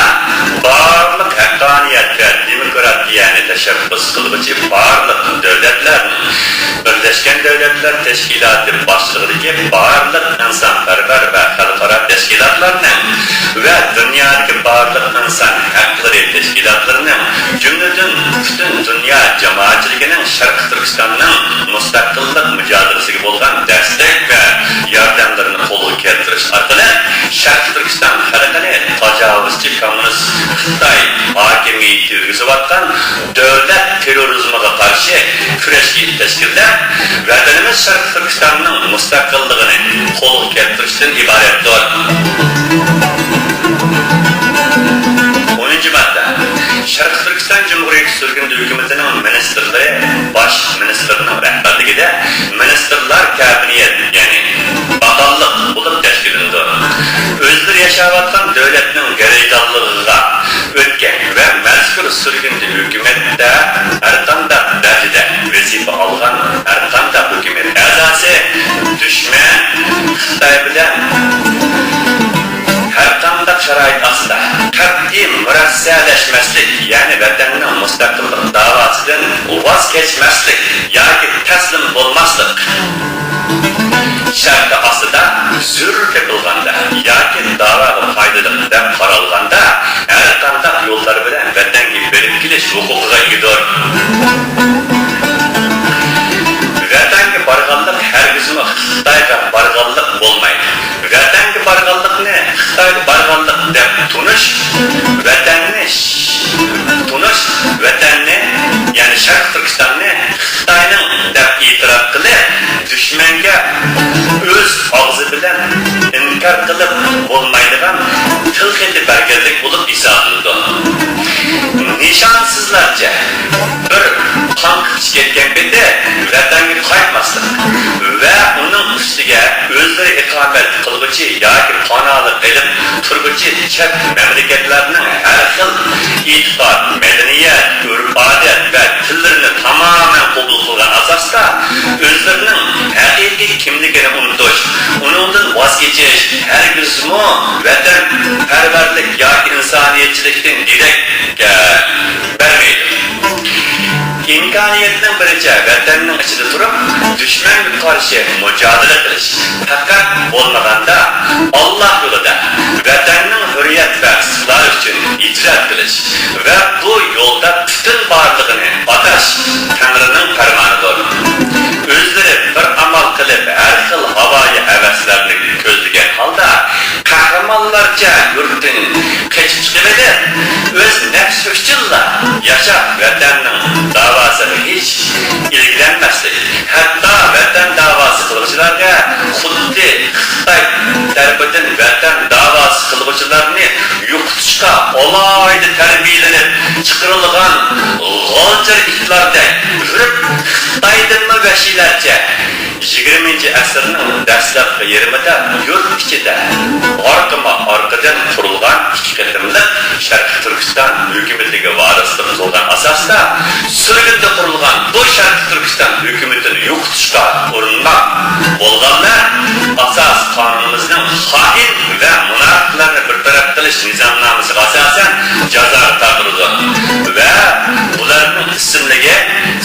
بارلىق ھەققانىيەت ۋە دېموكراتىيەنى تەشەببۇس قىلغۇچى بارلىق دۆلەتلەرنىڭ، بىرلەشكەن دۆلەتلەر تەشكىلاتى باشچىلىقىدىكى بارلىق ئىنسانپەرۋەر ۋە خەلقئارا تەشكىلاتلارنىڭ ۋە دۇنيادىكى بارلىق ئىنسان ھەقلىرى تەشكىلاتلىرىنىڭ، جۈملىدىن پۈتۈن دۇنيا جامائەتچىلىكىنىڭ شەرقىي تۈركىستاننىڭ مۇستەقىللىق مۇجادىلىسىگە بولغان دەستەك ۋە ياردەملىرىنى قولغا كەلتۈرۈش ئارقىلىق شەرقىي تۈركىستان خەلقىنى تاجاۋۇزچى كوممۇنىست خىتاي ھاكىمىيىتى يۈرگۈزۈۋاتقان دۆلەت تېررورىزمىغا قارشى كۈرەشكە يېتەكچىلىك، ۋەتىنىمىز شەرقىي تۈركىستاننىڭ مۇستەقىللىقىنى قولغا كەلتۈرۈشتىن ئىبارەتتۇر. ئونىنچى ماددا. شەرقىي تۈركىستان جۇمھۇرىيىتى سۈرگۈندە ھۆكۈمىتىنىڭ مىنىستىرلىرى باش مىنىستىرنىڭ رەھبەرلىكىدە مىنىستىرلار كابىنېتى، يەنى باققانلىق بولۇپ تەشكىللىنىدۇ. ئۆزلىرى ياشاۋاتقان دۆلەتنىڭ گىرەيدانلىقىغا ئۆتكەن ۋە مەزكۇر سۈرگۈندە ھۆكۈمەتتە ھەرقانداق دەرىجىدە ۋەزىپە ئالغان ھەرقانداق ھۆكۈمەت ئەزاسى دۈشمەن خىتاي بىلەن ھەرقانداق شارائىت ئاستىدا قەتئىي مۇرەسسەلەشمەسلىك، يەنى ۋەتەننىڭ مۇستەقىللىق داۋاسىدىن ۋاز كەچمەسلىك ياكى تەسلىم بولماسلىق شەرتى ئاستىدا زۆرۈر تېپىلغاندا ياكى داۋاغا پايدىلىق دەپ قارالغاندا ھەرقانداق يوللار بىلەن ۋەتەنگە بېرىپ كېلىش ھوقۇقىغا ئىگىدۇر. ۋەتەنگە بارغانلىق ھەرگىزمۇ خىتايغا بارغانلىق بولمايدۇ. ۋەتەنگە بارغانلىقنى خىتايغا بارغانلىق دەپ تونۇش، ۋەتەننى ش-، تونۇش، ۋەتەننى، يەنى شەرقىي تۈركىستاننى خىتاينىڭ دەپ ئېتىراپ قىلىپ، دۈشمەنگە ئۆز ئاغزى بىلەن ئىنكار قىلىپ بولمايدىغان تىل خېتى بەرگەنلىك بولۇپ ھېسابلىنىدۇ. نىشانسىزلارچە بىر قان قېتىش يەتكەن پېتى ۋەتەنگە قايتماسلىق ۋە ئۇنىڭ ئۈستىگە ئۆزلىرى ئىقامەت قىلغۇچى ياكى پاناھلىق ئېلىپ تۇرغۇچى چەت مەملىكەتلەرنىڭ ھەر خىل ئېتىقاد، مەدەنىيەت، ئۆرپ-ئادەت ۋە تىللىرىنى تامامەن قوبۇل قىلغان ئاساستا ئۆزلىرىنىڭ ھەقىقىي كىملىكىنى ئۇنتۇش، ئۇنىڭدىن ۋاز كېچىش ھەرگىزمۇ ۋەتەنپەرۋەرلىك ياكى ئىنسانىيەتچىلىكتىن دېرەك بەرمەيدۇ. ئىمكانىيەتنىڭ بىرىچە ۋەتەننىڭ ئىچىدە تۇرۇپ، دۈشمەنگە قارشى مۇجادىلە قىلىش، پەقەت بولمىغاندا ئاللا يولىدا ۋەتەننىڭ ھۆرىيەت ۋە ئىستىقلالى ئۈچۈن ھىجرەت قىلىش ۋە بۇ يولدا پۈتۈن بارلىقىنى ئاتاش تەڭرىنىڭ پەرمانىدۇر. ئۆزلىرى بىر ئامال قىلىپ، ھەر خىل ھاۋايى ھەۋەسلەرنى كۆزلىگەن ھالدا، قەھرىمانلارچە يۇرتتىن قېچىپ چىقىۋېلىپ، ئۆز نەپس ئۈچۈنلا ياشاپ، ۋەتەننىڭ داۋاسىغا ھېچ ئىلگىرەنمەسلىك، ھەتتا ۋەتەن داۋاسى قىلغۇچىلارغا خۇددى خىتاي تەرىپىدىن ۋەتەن داۋاسى قىلغۇچىلارنى يوقىتىشقا ئالاھىدە تەربىيەلىنىپ چىقىرىلغان غالجىر ئىتلاردەك ھۈرۈپ، خىتايدىنمۇ ۋەھشىيلەرچە يىگىرمىنچى ئەسىرنىڭ دەسلەپكى يېرىمىدا يۇرت ئىچىدە ئارقىما ئارقىدىن قۇرۇلغان ئىككى قېتىملىق شەرقىي تۈركىستان ھۆكۈمىتىگە ۋارىسلىق قىلغان ئاساستا سۈرگۈندە قۇرۇلغان بۇ شەرقىي تۈركىستان ھۆكۈمىتىنى يوقىتىشقا ئۇرۇنماق بولغانلار ئاساسىي قانۇنىمىزنىڭ خائىن ۋە مۇناپىقلارنى بىر تەرەپ قىلىش نىزامنامىسىغا ئاساسەن جازاغا تارتىلىدۇ ۋە بۇلارنىڭ ئىسىملىرى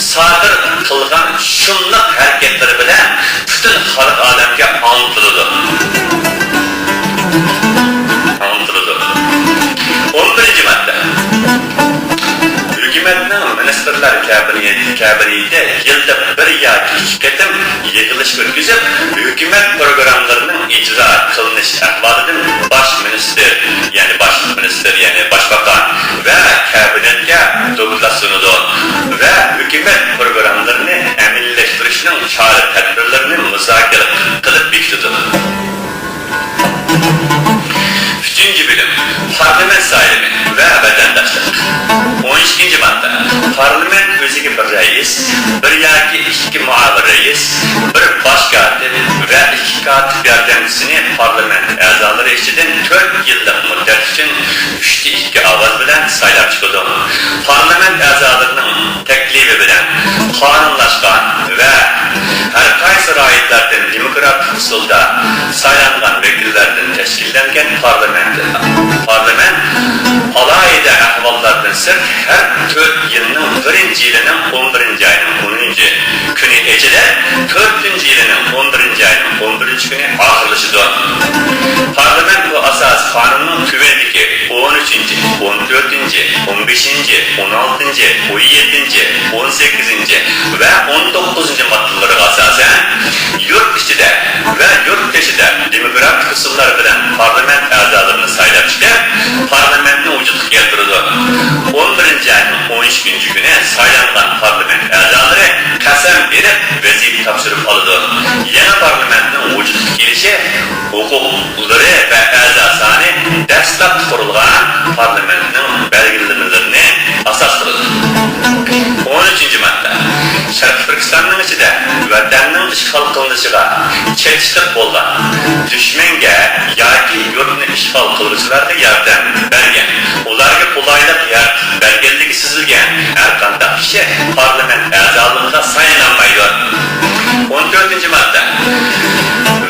سادىر قىلغان شۇملۇق ھەرىكەتلىرى بىلەن پۈتۈن خەلق ئالەمگە ئاڭلىتىلىدۇ. ئاڭلىتىلىدۇ. ئون بىرىنچى ماددا. ھۆكۈمەتنىڭ مىنىستىرلار كابىنېتى، كابىنېتى يىلدا بىر ياكى ئىككى قېتىم يىغىلىش ئۆتكۈزۈپ، ھۆكۈمەت پروگراممىلىرىنىڭ ئىجرا قىلىنىش ئەھۋالىدىن باش مىنىستىر، يەنى باش مىنىستىر، يەنى باشباقان ۋە كابىنېتكە دوكلات سۇنىدۇ ۋە ھۆكۈمەت پروگراممىلىرىنى ئەمەلىيلەشتۈرۈشنىڭ چارە-تەدبىرلىرىنى مۇزاكىرە قىلىپ بېكىتىدۇ. ئۈچىنچى بۆلۈم، پارلامېنت سايلىمى ۋە ۋەتەنداشلىق. ئون ئىككىنچى ماددا، پارلامېنت ئۆزىگە بىر رەئىس، بىر ياكى ئىككى مۇئاۋىن رەئىس، بىر باش كاتىپ ۋە ئىككى كاتىپ ياردەمچىسىنى پارلامېنت ئەزالىرى ئىچىدىن تۆت يىللىق مۇددەت ئۈچۈن ئۈچتە ئىككى ئاۋاز بىلەن سايلاپ چىقىدۇ. پارلامېنت ئەزالىرىنىڭ تەكلىپى بىلەن قانۇنلاشقان ۋە ھەر قايسى رايونلاردىن دېموكراتىك ئۇسۇلدا سايلانغان ۋەكىللەردىن تەشكىللەنگەن پارلامېنت، پارلامېنت ئالاھىدە ئەھۋاللاردىن سىرت ھەر تۆت يىلنىڭ بىرىنچى يىلىنىڭ ئون بىرىنچى ئاينىڭ ئونىنچى كۈنى ئېچىلىپ، تۆتىنچى يىلىنىڭ ئون بىرىنچى ئاينىڭ ئون بىرىنچى كۈنى ئاخىرلىشىدۇ. پارلامېنت بۇ ئاساسىي قانۇننىڭ تۆۋەندىكى ئون ئۈچىنچى، ئون تۆتىنچى، ئون بەشىنچى، ئون ئالتىنچى، ئون يەتتىنچى، ئون سەككىزىنچى ۋە ئون توققۇزىنچى ماددىلىرىغا ئاساسەن، يۇرت ئىچىدە ۋە يۇرت تېشىدا دېموكراتىك ئۇسۇللار بىلەن پارلامېنت ئەزالىرىنى سايلاپ چىقىپ، پارلامېنتنى ۋۇجۇدقا كەلتۈرىدۇ. ئون بىرىنچى ئاينىڭ ئون ئىككىنچى كۈنى سايلانغان پارلامېنت ئەزالىرى قەسەم بېرىپ، ۋەزىپە تاپشۇرۇپ ئالىدۇ. يېڭى پارلامېنتنىڭ ۋۇجۇدقا كېلىشى ھوقۇقلىرى ۋە ئەزا سانى دەسلەپتە قۇرۇلغان پارلامېنتنىڭ بەلگىلىمىلىرىنى ئاساس قىلىدۇ. ئون ئۈچىنچى ماددا. شەرقىي تۈركىستاننىڭ ئىچىدە ۋەتەننىڭ ئىشغال قىلىنىشىغا چېتىشلىق بولغان، دۈشمەنگە ياكى يۇرتنى ئىشغال قىلغۇچىلارغا ياردەم بەرگەن، ئۇلارغا قولايلىق يارىتىپ بەرگەنلىكى سىزىلگەن ھەرقانداق كىشى پارلامېنت ئەزالىقىغا سايلىنالمايدۇ. ئون تۆتىنچى ماددا.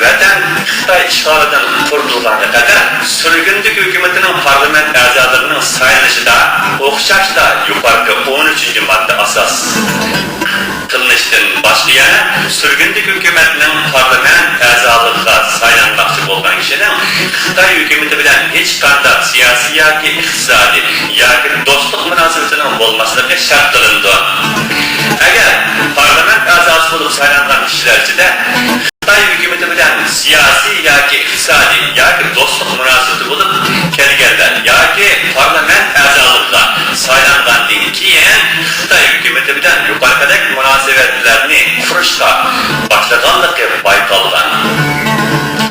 ۋەتەن خىتاي ئىشغالىدىن قۇرتۇلغانغا قەدەر سۈرگۈندىكى ھۆكۈمىتىنىڭ پارلامېنت ئەزالىرىنىڭ سايلىنىشىدا ئوخشاشلا يۇقىرىقى ئون ئۈچىنچى ماددا ئاساس قىلىنىشتىن باشقا يەنە سۈرگۈندىكى ھۆكۈمەتنىڭ پارلامېنت ئەزالىقىغا سايلانماقچى بولغان كىشىنىڭ خىتاي ھۆكۈمىتى بىلەن ھېچقانداق سىياسىي ياكى ئىقتىسادىي ياكى دوستلۇق مۇناسىۋىتىنىڭ بولماسلىقى شەرت قىلىنىدۇ. ئەگەر پارلامېنت ئەزاسى بولۇپ سايلانغان كىشىلەر ئىچىدە خىتاي ھۆكۈمىتى بىلەن سىياسىي ياكى ئىقتىسادىي ياكى دوستلۇق مۇناسىۋىتى بولۇپ كەلگەنلەر ياكى پارلامېنت ئەزالىقىغا سايلانغاندىن كېيىن خىتاي ھۆكۈمىتى بىلەن يۇقىرىقىدەك مۇناسىۋەتلەرنى قۇرۇشقا باشلىغانلىقى بايقالغان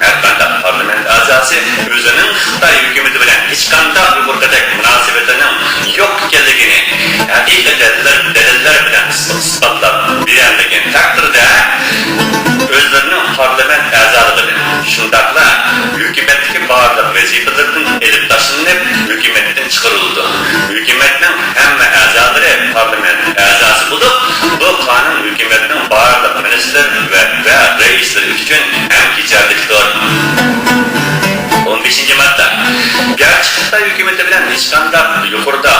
ھەرقانداق پارلامېنت ئەزاسى ئۆزىنىڭ خىتاي ھۆكۈمىتى بىلەن ھېچقانداق يۇقىرىقىدەك مۇناسىۋىتىنىڭ يوق ئىكەنلىكىنى ھەقىقىي دەلىللەر، دەلىللەر بىلەن ئىسپاتلاپ بېرەلمىگەن تەقدىردە، ئۆزلىرىنىڭ پارلامېنت ئەزالىقىدىن، شۇنداقلا ھۆكۈمەتتىكى بارلىق ۋەزىپىلىرىدىن ئېلىپ تاشلىنىپ، ھۆكۈمەتتىن چىقىرىلىدۇ. ھۆكۈمەتنىڭ ھەممە ئەزالىرى پارلامېنت ئەزاسى بولۇپ، بۇ قانۇن ھۆكۈمەتنىڭ بارلىق مىنىستىر ۋە، ۋە رەئىسلىرى ئۈچۈن ھەم كېچەرلىكتۇر. ئون بەشىنچى ماددا. گەرچە خىتاي ھۆكۈمىتى بىلەن ھېچقانداق يۇقىرىدا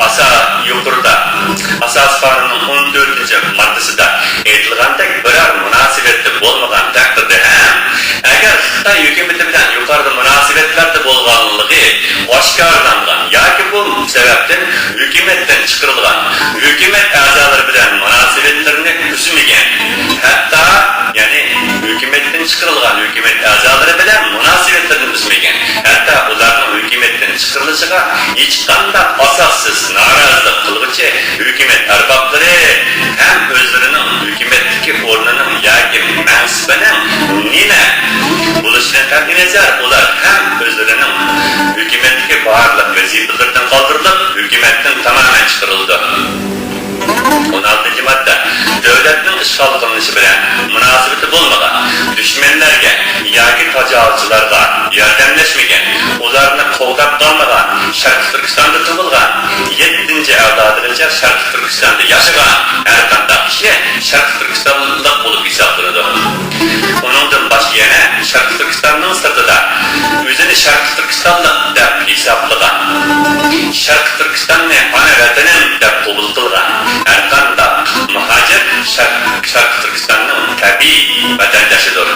ئاسا-، يۇقىرىدا ئاساسىي قانۇننىڭ ئون تۆتىنچى ماددىسىدا ئېيتىلغاندەك بىرەر مۇناسىۋەتتە بولمىغان تەقدىردە ھەم، ئەگەر خىتاي ھۆكۈمىتى بىلەن يۇقىرىدا مۇناسىۋەتلەردە بولغانلىقى ئاشكارىلانغان ياكى بۇ سەۋەبتىن ھۆكۈمەتتىن چىقىرىلغان، ھۆكۈمەت ئەزالىرى بىلەن مۇناسىۋەتلىرىنى ئۈزمىگەن، ھەتتا، يەنى ھۆكۈمەتتىن چىقىرىلغان ھۆكۈمەت ئەزالىرى بىلەن مۇناسىۋەتلىرىنى ئۈزمىگەن، ھەتتا ئۇلارنىڭ ھۆكۈمەتتىن چىقىرىلىشىغا ھېچقانداق ئاساسسىز، نا-، ئىشغال قىلىنىشى بىلەن مۇناسىۋىتى بولمىغان، دۈشمەنلەرگە ياكى تاجاۋۇزچىلارغا ياردەملەشمىگەن، ئۇلارنى قوغداپ قالمىغان، شەرقىي تۈركىستاندا تۇغۇلغان، يەتتىنچى ئەۋلادىغىچە شەرقىي تۈركىستاندا ياشىغان ھەرقانداق كىشى شەرقىي تۈركىستانلىق بولۇپ ھېسابلىنىدۇ. ئۇنىڭدىن باشقا يەنە شەرقىي تۈركىستاننىڭ سىرتىدا ئۆزىنى شەرقىي تۈركىستانلىق دەپ ھېسابلىغان، شەرقىي تۈركىستاننى ئانا ۋەتىنىم دەپ قوبۇل قىلغان ھەرقانداق مۇھاجىر شەرق-، شەرقىي تۈركىستاننىڭ تەبىئىي ۋەتەنداشىدۇر.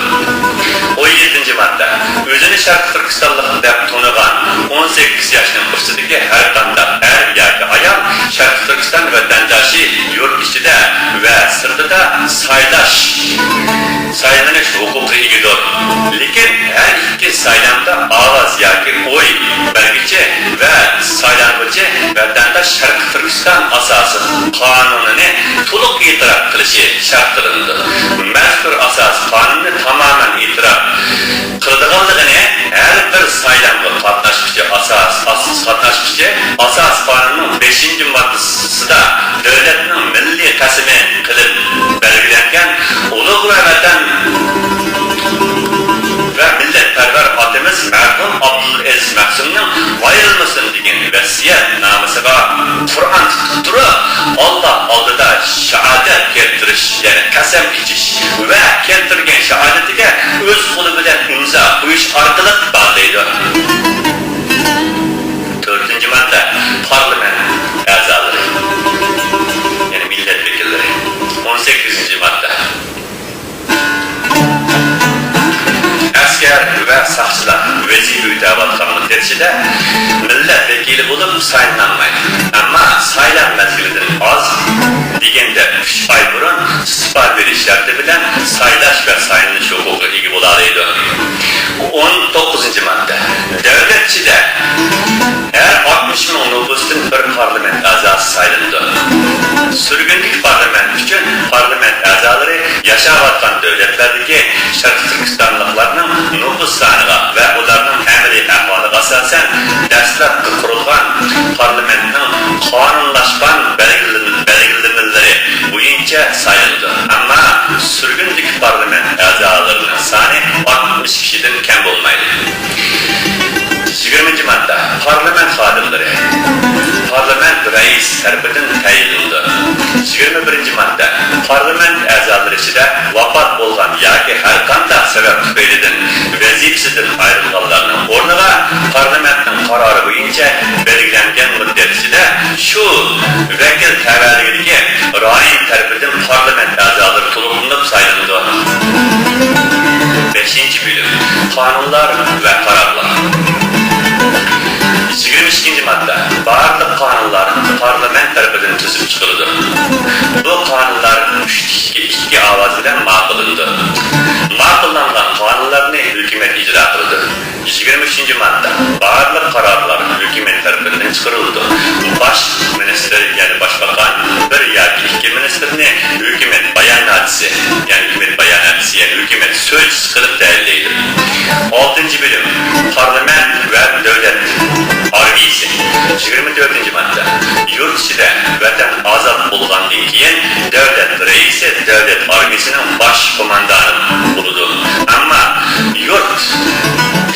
ئون يەتتىنچى ماددا. ئۆزىنى شەرقىي تۈركىستانلىق دەپ تونۇغان ئون سەككىز ياشنىڭ ئۈستىدىكى ھەرقانداق ئەر ياكى ئايال شەرقىي تۈركىستان ۋەتەنداشى يۇرت ئىچىدە ۋە سىرتىدا سايلاش، سايلىنىش ھوقۇقىغا ئىگىدۇر. لېكىن ھەر ئىككى سايلامدا ئاۋاز ياكى ئوي بەرگۈچى ۋە سايلانغۇچى ۋەتەنداش شەرقىي تۈركىستان ئاساسىي قانۇنىنى تولۇق ئېتىراپ قىلىشى شەرت قىلىنىدۇ. مەزكۇر ئاساسىي قانۇننى تامامەن ئېتىراپ قىلىدىغانلىقىنى ھەر بىر سايلامغا قاتناشقۇچى ئاساس-، ئاساس-، قاتناشقۇچى ئاساسىي قانۇننىڭ بەشىنچى ماددىسىدا دۆلەتنىڭ مىللىي قەسىمى قىلىپ بەلگىلەنگەن ئۇلۇغ ۋە ۋەتەن ۋە مىللەتپەرۋەر ئاتىمىز مەرھۇم ئابدۇلئەزىز مەخسۇمنىڭ ۋايرىلمىسۇن دېگەن ۋەسىيەتنامىسىغا قۇرئان تۇتۇپ تۇرۇپ، ئاللا ئالدىدا شاھادەت كەلتۈرۈش، يەنى قەسەم ئىچىش ۋە كەلتۈرگەن شاھادىتىگە ئۆز قولى بىلەن ئىمزا قويۇش ئارقىلىق باغلىيدۇ. تۆتىنچى ماددا، پارلامېنت ئەزالىرى، يەنى مىللەت ۋەكىللىرى. ئون سەككىزىنچى ماددا. ئەسكەر ۋە ساقچىلار ۋەزىپە ئۆتەۋاتقان مۇددەت ئىچىدە مىللەت ۋەكىلى بولۇپ سايلىنالمايدۇ. ئەمما سايلام مەزگىلىدىن ئاز دېگەندە ئۈچ ئاي بۇرۇن ئىستېپا بېرىش شەرتى بىلەن سايلاش ۋە سايلىنىش ھوقۇقىغا ئىگە بولالايدۇ. ئون توققۇزىنچى ماددا. دۆلەت ئىچىدە ھەر ئاتمىش مىڭ نوپۇستىن بىر پارلامېنت ئەزاسى سايلىنىدۇ. سۈرگۈندىكى پارلامېنت ئۈچۈن پارلامېنت ئەزالىرى ياشاۋاتقان دۆلەتلەردىكى شەرقىي تۈركىستانلىقلارنىڭ نوپۇس سانىغا ۋە ئۇلارنىڭ ئەمەلىي ئەھۋالىغا ئاساسەن، دەسلەپكى قۇرۇلغان پارلامېنتنىڭ قانۇنلاشقان بەلگىلىمە-، بەلگىلىمىلىرى بويىچە سايلىنىدۇ. ئەمما سۈرگۈندىكى پارلامېنت ئەزالىرىنىڭ سانى ئاتمىش كىشىدىن كەم بولمايدۇ. يىگىرمىنچى ماددا، پارلامېنت خادىملىرى پارلامېنت رەئىسى تەرىپىدىن تەيىنلىنىدۇ. يىگىرمە بىرىنچى ماددا، پارلامېنت ئەزالىرى ئىچىدە ۋاپات بولغان ياكى ھەرقانداق سەۋەب تۈپەيلىدىن ۋەزىپىسىدىن ئايرىلغانلارنىڭ ئورنىغا پارلامېنتنىڭ قارارى بويىچە بەلگىلەنگەن مۇددەت ئىچىدە شۇ ۋەكىل تەۋەلىكىدىكى رايون تەرىپىدىن پارلامېنت ئەزالىرى تولۇقلىنىپ سايلىنىدۇ. بەشىنچى بۆلۈم، قانۇنلار ۋە قارارلار. يىگىرمە ئىككىنچى ماددا، بارلىق قانۇنلار پارلامېنت تەرىپىدىن تۈزۈپ چىقىلىدۇ. بۇ قانۇنلار ئۈچتىكى ئىككى ئاۋاز بىلەن ماقۇللىنىدۇ. ماقۇللانغان قانۇنلارنى ھۆكۈمەت ئىجرا قىلىدۇ. يىگىرمە ئۈچىنچى ماددا، بارلىق قارارلار ھۆكۈمەت تەرىپىدىن چىقىرىلىدۇ. باش مىنىستىر، يەنى باشباقان، بىر ياكى ئىككى مىنىستىرنى ھۆكۈمەت باياناتچىسى، يەنى ھۆكۈمەت باياناتچىسى، يەنى ھۆكۈمەت سۆزچىسى قىلىپ تەيىنلەيدۇ. ئالتىنچى بۆلۈم، پارلامېنت ۋە دۆلەت ئارمىيىسى. يىگىرمە تۆتىنچى ماددا، يۇرت ئىچىدە ۋەتەن ئازاد بولغاندىن كېيىن، دۆلەت رەئىسى دۆلەت ئارمىيىسىنىڭ باش قوماندانى بولىدۇ. ئەمما يۇرت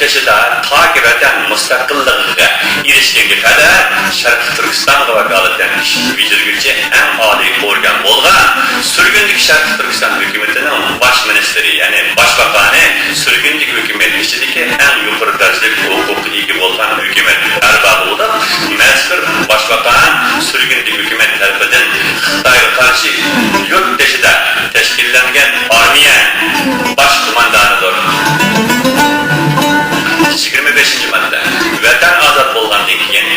تېشىدا تاكى ۋەتەن مۇستەقىللىقىغا ئېرىشكەنگە قەدەر شەرقىي تۈركىستانغا ۋاكالىتەن ئىش بېجىرگۈچى ئەڭ ئالىي ئورگان بولغان سۈرگۈندىكى شەرقىي تۈركىستان ھۆكۈمىتىنىڭ باش مىنىستىرى، يەنى باشباقانى سۈرگۈندىكى ھۆكۈمەت ئىچىدىكى ئەڭ يۇقىرى دەرىجىلىك ھوقۇققا ئىگە بولغان ھۆكۈمەت ئەربابى بولۇپ، مەزكۇر باشباقان سۈرگۈندىكى ھۆكۈمەت تەرىپىدىن خىتايغا قارشى يۇرت تېشىدا تەشكىللەنگەن ئارمىيە باش قوماندانىدۇر. يىگىرمە بەشىنچى ماددا. ۋەتەن ئازاد بولغاندىن كېيىن،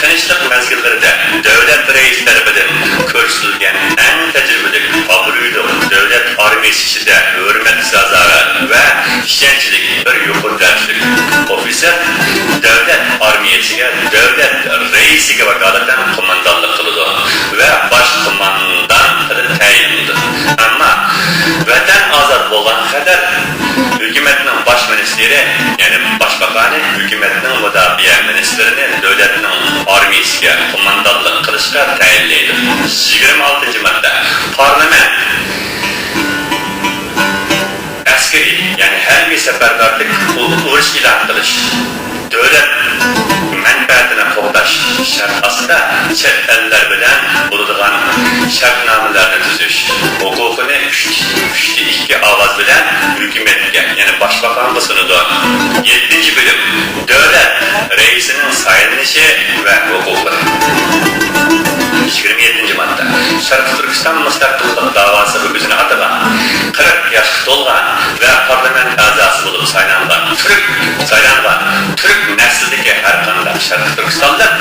تىنچلىق مەزگىللىرىدە دۆلەت رەئىسى تەرىپىدىن كۆرسىتىلگەن ئەڭ تەجرىبىلىك، ئابرۇيلۇق، دۆلەت ئارمىيىسى ئىچىدە ھۆرمەتكە سازاۋەر ۋە ئىشەنچلىك بىر يۇقىرى دەرىجىلىك ئوفىتسېر دۆلەت ئارمىيىسىگە دۆلەت رەئىسىگە ۋاكالىتەن قوماندانلىق قىلىدۇ ۋە باش قوماندان قىلىپ تەيىنلىنىدۇ. ئەمما ۋەتەن ئازاد بولغانغا قەدەر ھۆكۈمەتنىڭ باش مىنىستىرى، يەنى باشباقانى ھۆكۈمەتنىڭ مۇداپىئە مىنىستىرىنى دۆلەتنىڭ ئارمىيىسىگە قوماندانلىق قىلىشقا تەيىنلەيدۇ. يىگىرمە ئالتىنچى ماددا. پارلامېنت سەپەرۋەرلىك ئۇ-، ئۇرۇش ئېلان قىلىش، دۆلەت مەنپەئەتىنى قوغداش شەرت ئاستىدا چەت ئەللەر بىلەن بولىدىغان شەرتنامىلەرنى تۈزۈش ھوقۇقىنى ئۈچ، ئۈچتە ئىككى ئاۋاز بىلەن ھۆكۈمەتكە، يەنى باشباقانغا سۇنىدۇ. يەتتىنچى بۆلۈم، دۆلەت رەئىسىنىڭ سايلىنىشى ۋە ھوقۇقلىرى. يىگىرمە يەتتىنچى ماددا، شەرقىي تۈركىستان مۇستەقىللىق داۋاسىغا ئۆزىنى ئاتىغان، قىرىق ياشقا تولغان ۋە پارلامېنت ئەزاسى بولۇپ سايلانغان تۈرك، سايلانغان تۈرك نەسلىدىكى ھەر قانداق شەرقىي تۈركىستانلىق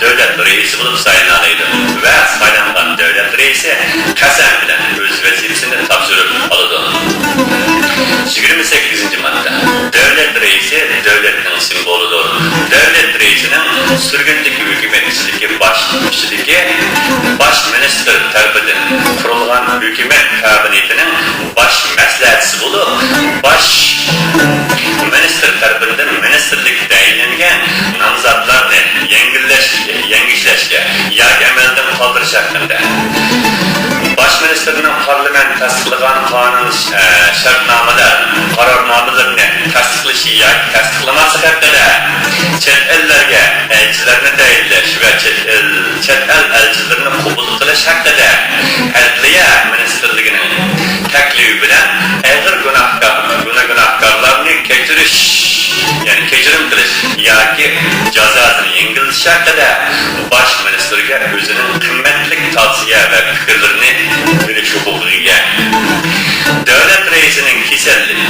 دۆلەت رەئىسى بولۇپ سايلىنالايدۇ ۋە سايلانغان دۆلەت رەئىسى قەسەم بىلەن ئۆز ۋەزىپىسىنى تاپشۇرۇپ ئالىدۇ. يىگىرمە سەككىزىنچى ماددا، دۆلەت رەئىسى دۆلەتنىڭ سىمۋولىدۇر. دۆلەت رەئىسىنىڭ سۈرگۈندىكى ھۆكۈمەت ئىچىدىكى باش، ئىچىدىكى باش مىنىستىر تەرىپىدىن قۇرۇلغان ھۆكۈمەت كابىنېتىنىڭ باش مەسلىھەتچىسى بولۇپ، باش مىنىستىر تەرىپىدىن مىنىستىرلىككە تەيىنلەنگەن نامزاتلارنى يەڭگىللەش، يەڭگۈشلەشكە ياكى ئەمەلدىن قالدۇرۇش ھەققىدە، باش مىنىستىرنىڭ پارلامېنت تەستىقلىغان قانۇن، ئە، شەرتنامىلەر، قارارنامىلىرىنى تەستىقلىشى ياكى تەستىقلىماسلىقى ھەققىدە، چەت ئەللەرگە ئەلچىلەرنى تەيىنلەش ۋە چەت ئەل، چەت ئەل ئەلچىلىرىنى قوبۇل قىلىش ھەققىدە ئەدلىيە مىنىستىرلىكىنىڭ تەكلىپى بىلەن ئېغىر گۇناھكار، گۇناھ، گۇناھكارلارنى كەچۈرۈش، يەنى كەچۈرۈم قىلىش ياكى جازاسىنى يەڭگىللىتىش ھەققىدە باش مىنىستىرگە ئۆزىنىڭ قىممەتلىك تاۋسىيە ۋە پىكىرلىرىنى بېرىش ھوقۇقىغا ئىگە. دۆلەت رەئىسىنىڭ كېسەللىك،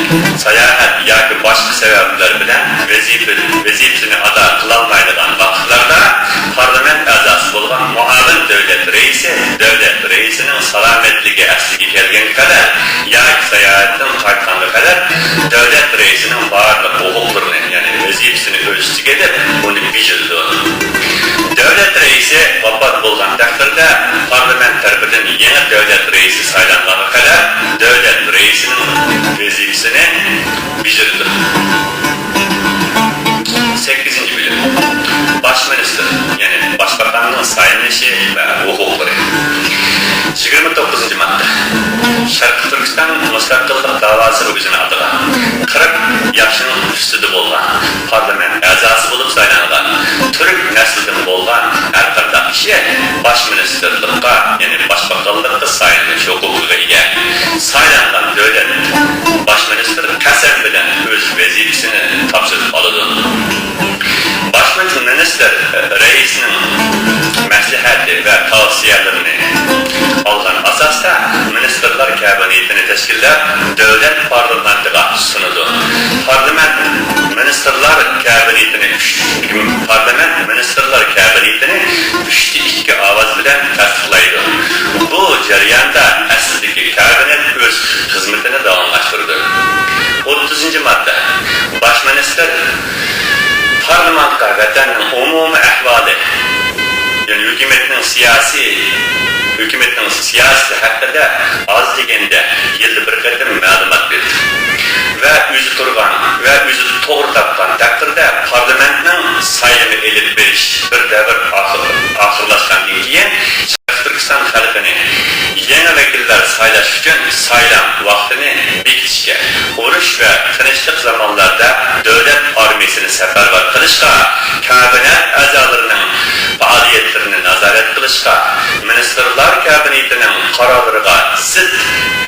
ساياھەت ياكى باشقا سەۋەبلەر بىلەن ۋەزىپە، ۋەزىپىسىنى ئادا قىلالمايدىغان ۋاقىتلاردا پارلامېنت ئەزاسى بولغان مۇئاۋىن دۆلەت رەئىسى دۆلەت رەئىسىنىڭ سالامەتلىكى ئەسلىگە كەلگەنگە قەدەر ياكى ساياھەتتىن قايتقانغا قەدەر دۆلەت رەئىسىنىڭ بارلىق ھوقۇقلىرىنى، يەنى ۋەزىپىسىنى ئۆز ئۈستىگە ئېلىپ، ئۇنى بېجىرىدۇ. دۆلەت رەئىسى ۋاپات بولغان تەقدىردە، پارلامېنت تەرىپىدىن يېڭى دۆلەت رەئىسى سايلانغانغا قەدەر دۆلەت رەئىسىنىڭ ۋەزىپىسىنى بېجىرىدۇ. سەككىزىنچى بۆلۈم. باش مىنىستىر، يەنى باشباقاننىڭ سايلىنىشى ۋە ھوقۇقلىرى. يىگىرمە توققۇزىنچى ماددا. شەرقىي تۈركىستان مۇستەقىللىق داۋاسىغا ئۆزىنى ئاتىغان، قىرىق ياشنىڭ ئۈستىدە بولغان، پارلامېنت ئەزاسى بولۇپ سايلانغان، تۈرك نەسلىدىن بولغان ھەر قانداق كىشى باش مىنىستىرلىققا، يەنى باشباقانلىققا سايلىنىش ھوقۇقىغا ئىگە. سايلانغان دۆلەت باش مىنىستىرى قەسەم بىلەن ئۆز ۋەزىپىسىنى تاپشۇرۇپ ئالىدۇ. باش مىنىستىر رەئىسنىڭ مەسلىھەتى ۋە تاۋسىيەلىرىنى ئالغان ئاساستا مىنىستىرلار كابىنېتىنى تەشكىللەپ، دۆلەت پارلامېنتىغا سۇنىدۇ. پارلامېنت مىنىستىرلار كابىنېتىنى ئۈچ، پارلامېنت مىنىستىرلار كابىنېتىنى ئۈچتە ئىككى ئاۋاز بىلەن تەستىقلايدۇ. بۇ جەرياندا ئەسلىدىكى كابىنېت ئۆز خىزمىتىنى داۋاملاشتۇرىدۇ. ئوتتۇزىنچى ماددا. باش مىنىستىر پارلامېنتقا ۋەتەننىڭ ئومۇمىي ئەھۋالى، يەنى ھۆكۈمەتنىڭ سىياسىي، ھۆكۈمەتنىڭ سىياسىتى ھەققىدە ئاز دېگەندە يىلدا بىر قېتىم مەلۇمات بېرىدۇ ۋە ئۆزى تۇرغان ۋە ئۆزى توغرا تاپقان تەقدىردە پارلامېنتنىڭ سايلىمى ئېلىپ بېرىش بىر دەۋر ئاخىر، ئاخىرلاشقاندىن كېيىن، شەرقىي تۈركىستان خەلقىنى يېڭى ۋەكىللەر سايلاش ئۈچۈن سايلام ۋاقتىنى بېكىتىشكە، ئۇرۇش ۋە تىنچلىق زامانلاردا دۆلەت ئارمىيىسىنى سەپەرۋەر قىلىشقا، كابىنېت ئەزالىرىنىڭ پائالىيەتلىرىنى نازارەت قىلىشقا، مىنىستىرلار كابىنېتىنىڭ قارارلىرىغا زىت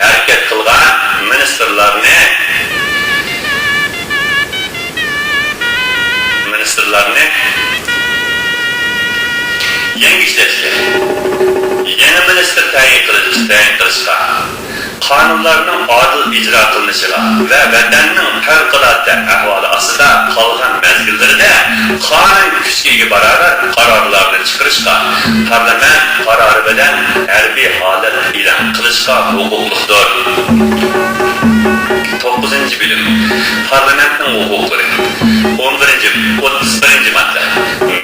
ھەرىكەت قىلغان مىنىستىرلارنى، مىنىستىرلارنى يەڭگۈشلەشكە، يېڭى مىنىستىر تەيىن قىلىش، تەيىن قىلىشقا، قانۇنلارنىڭ ئادىل ئىجرا قىلىنىشىغا ۋە ۋەتەننىڭ پەۋقۇلئاددە ئەھۋالى ئاستىدا قالغان مەزگىللىرىدە قانۇن كۈچكە ئىگە باراۋەر قارارلارنى چىقىرىشقا، پارلامېنت قارارى بىلەن ھەربىي ھالەت ئېلان قىلىشقا ھوقۇقلۇقتۇر. توققۇزىنچى بۆلۈم. پارلامېنتنىڭ ھوقۇقلىرى. ئون بىرىنچى، ئوتتۇز بىرىنچى ماددا.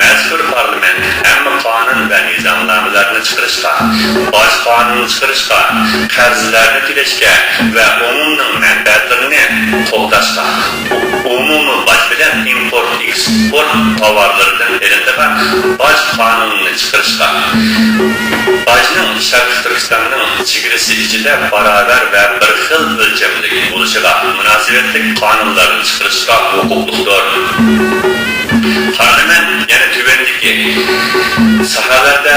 مەزكۇر پارلامېنت ھەممە قانۇن ۋە نىزامنامىلەرنى چىقىرىشقا، باج قانۇنىنى چىقىرىشقا، قەرزلەرنى تۆلەشكە ۋە ئومۇمنىڭ مەنپەئەتلىرىنى قوغداشقا، ئومۇمىي باج بىلەن ئىمپورت، ئېكسپورت تاۋارلىرىدىن ئېلىنىدىغان باج قانۇنىنى چىقىرىشقا، باجنىڭ شەرقىي تۈركىستاننىڭ چېگرىسى باراۋەر ۋە بىر خىل ئۆلچەملىك بولۇشىغا مۇناسىۋەتلىك قانۇنلارنى چىقىرىشقا ھوقۇقلۇقتۇر. پارلامېنت يەنە تۆۋەندىكى ساھەلەردە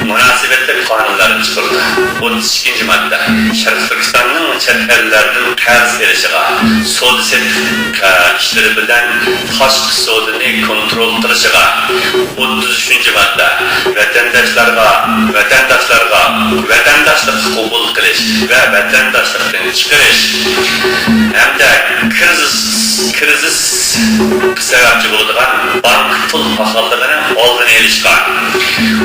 مۇناسىۋەتلىك قانۇنلارنى چىقىرىدۇ. ئوتتۇز ئىككىنچى ماددا، شەرقىي تۈركىستاننىڭ چەت ئەللەردىن قەرز ئېلىشىغا، سودا سېتىق ئىشلىرى بىلەن تاشقى سودىنى كونترول قىلىشىغا، ئوتتۇز ئۈچىنچى ماددا، ۋەتەنداشلارغا، ۋەتەنداشلارغا ۋەتەنداشلىققا قوبۇل قىلىش ۋە ۋەتەنداشلىقتىن چىقىرىش ھەمدە كىرىزىس، كىرىزىس سەۋەبچى بولىدىغان بانك پۇل پاخاللىقىنىڭ ئالدىنى ئېلىشقا،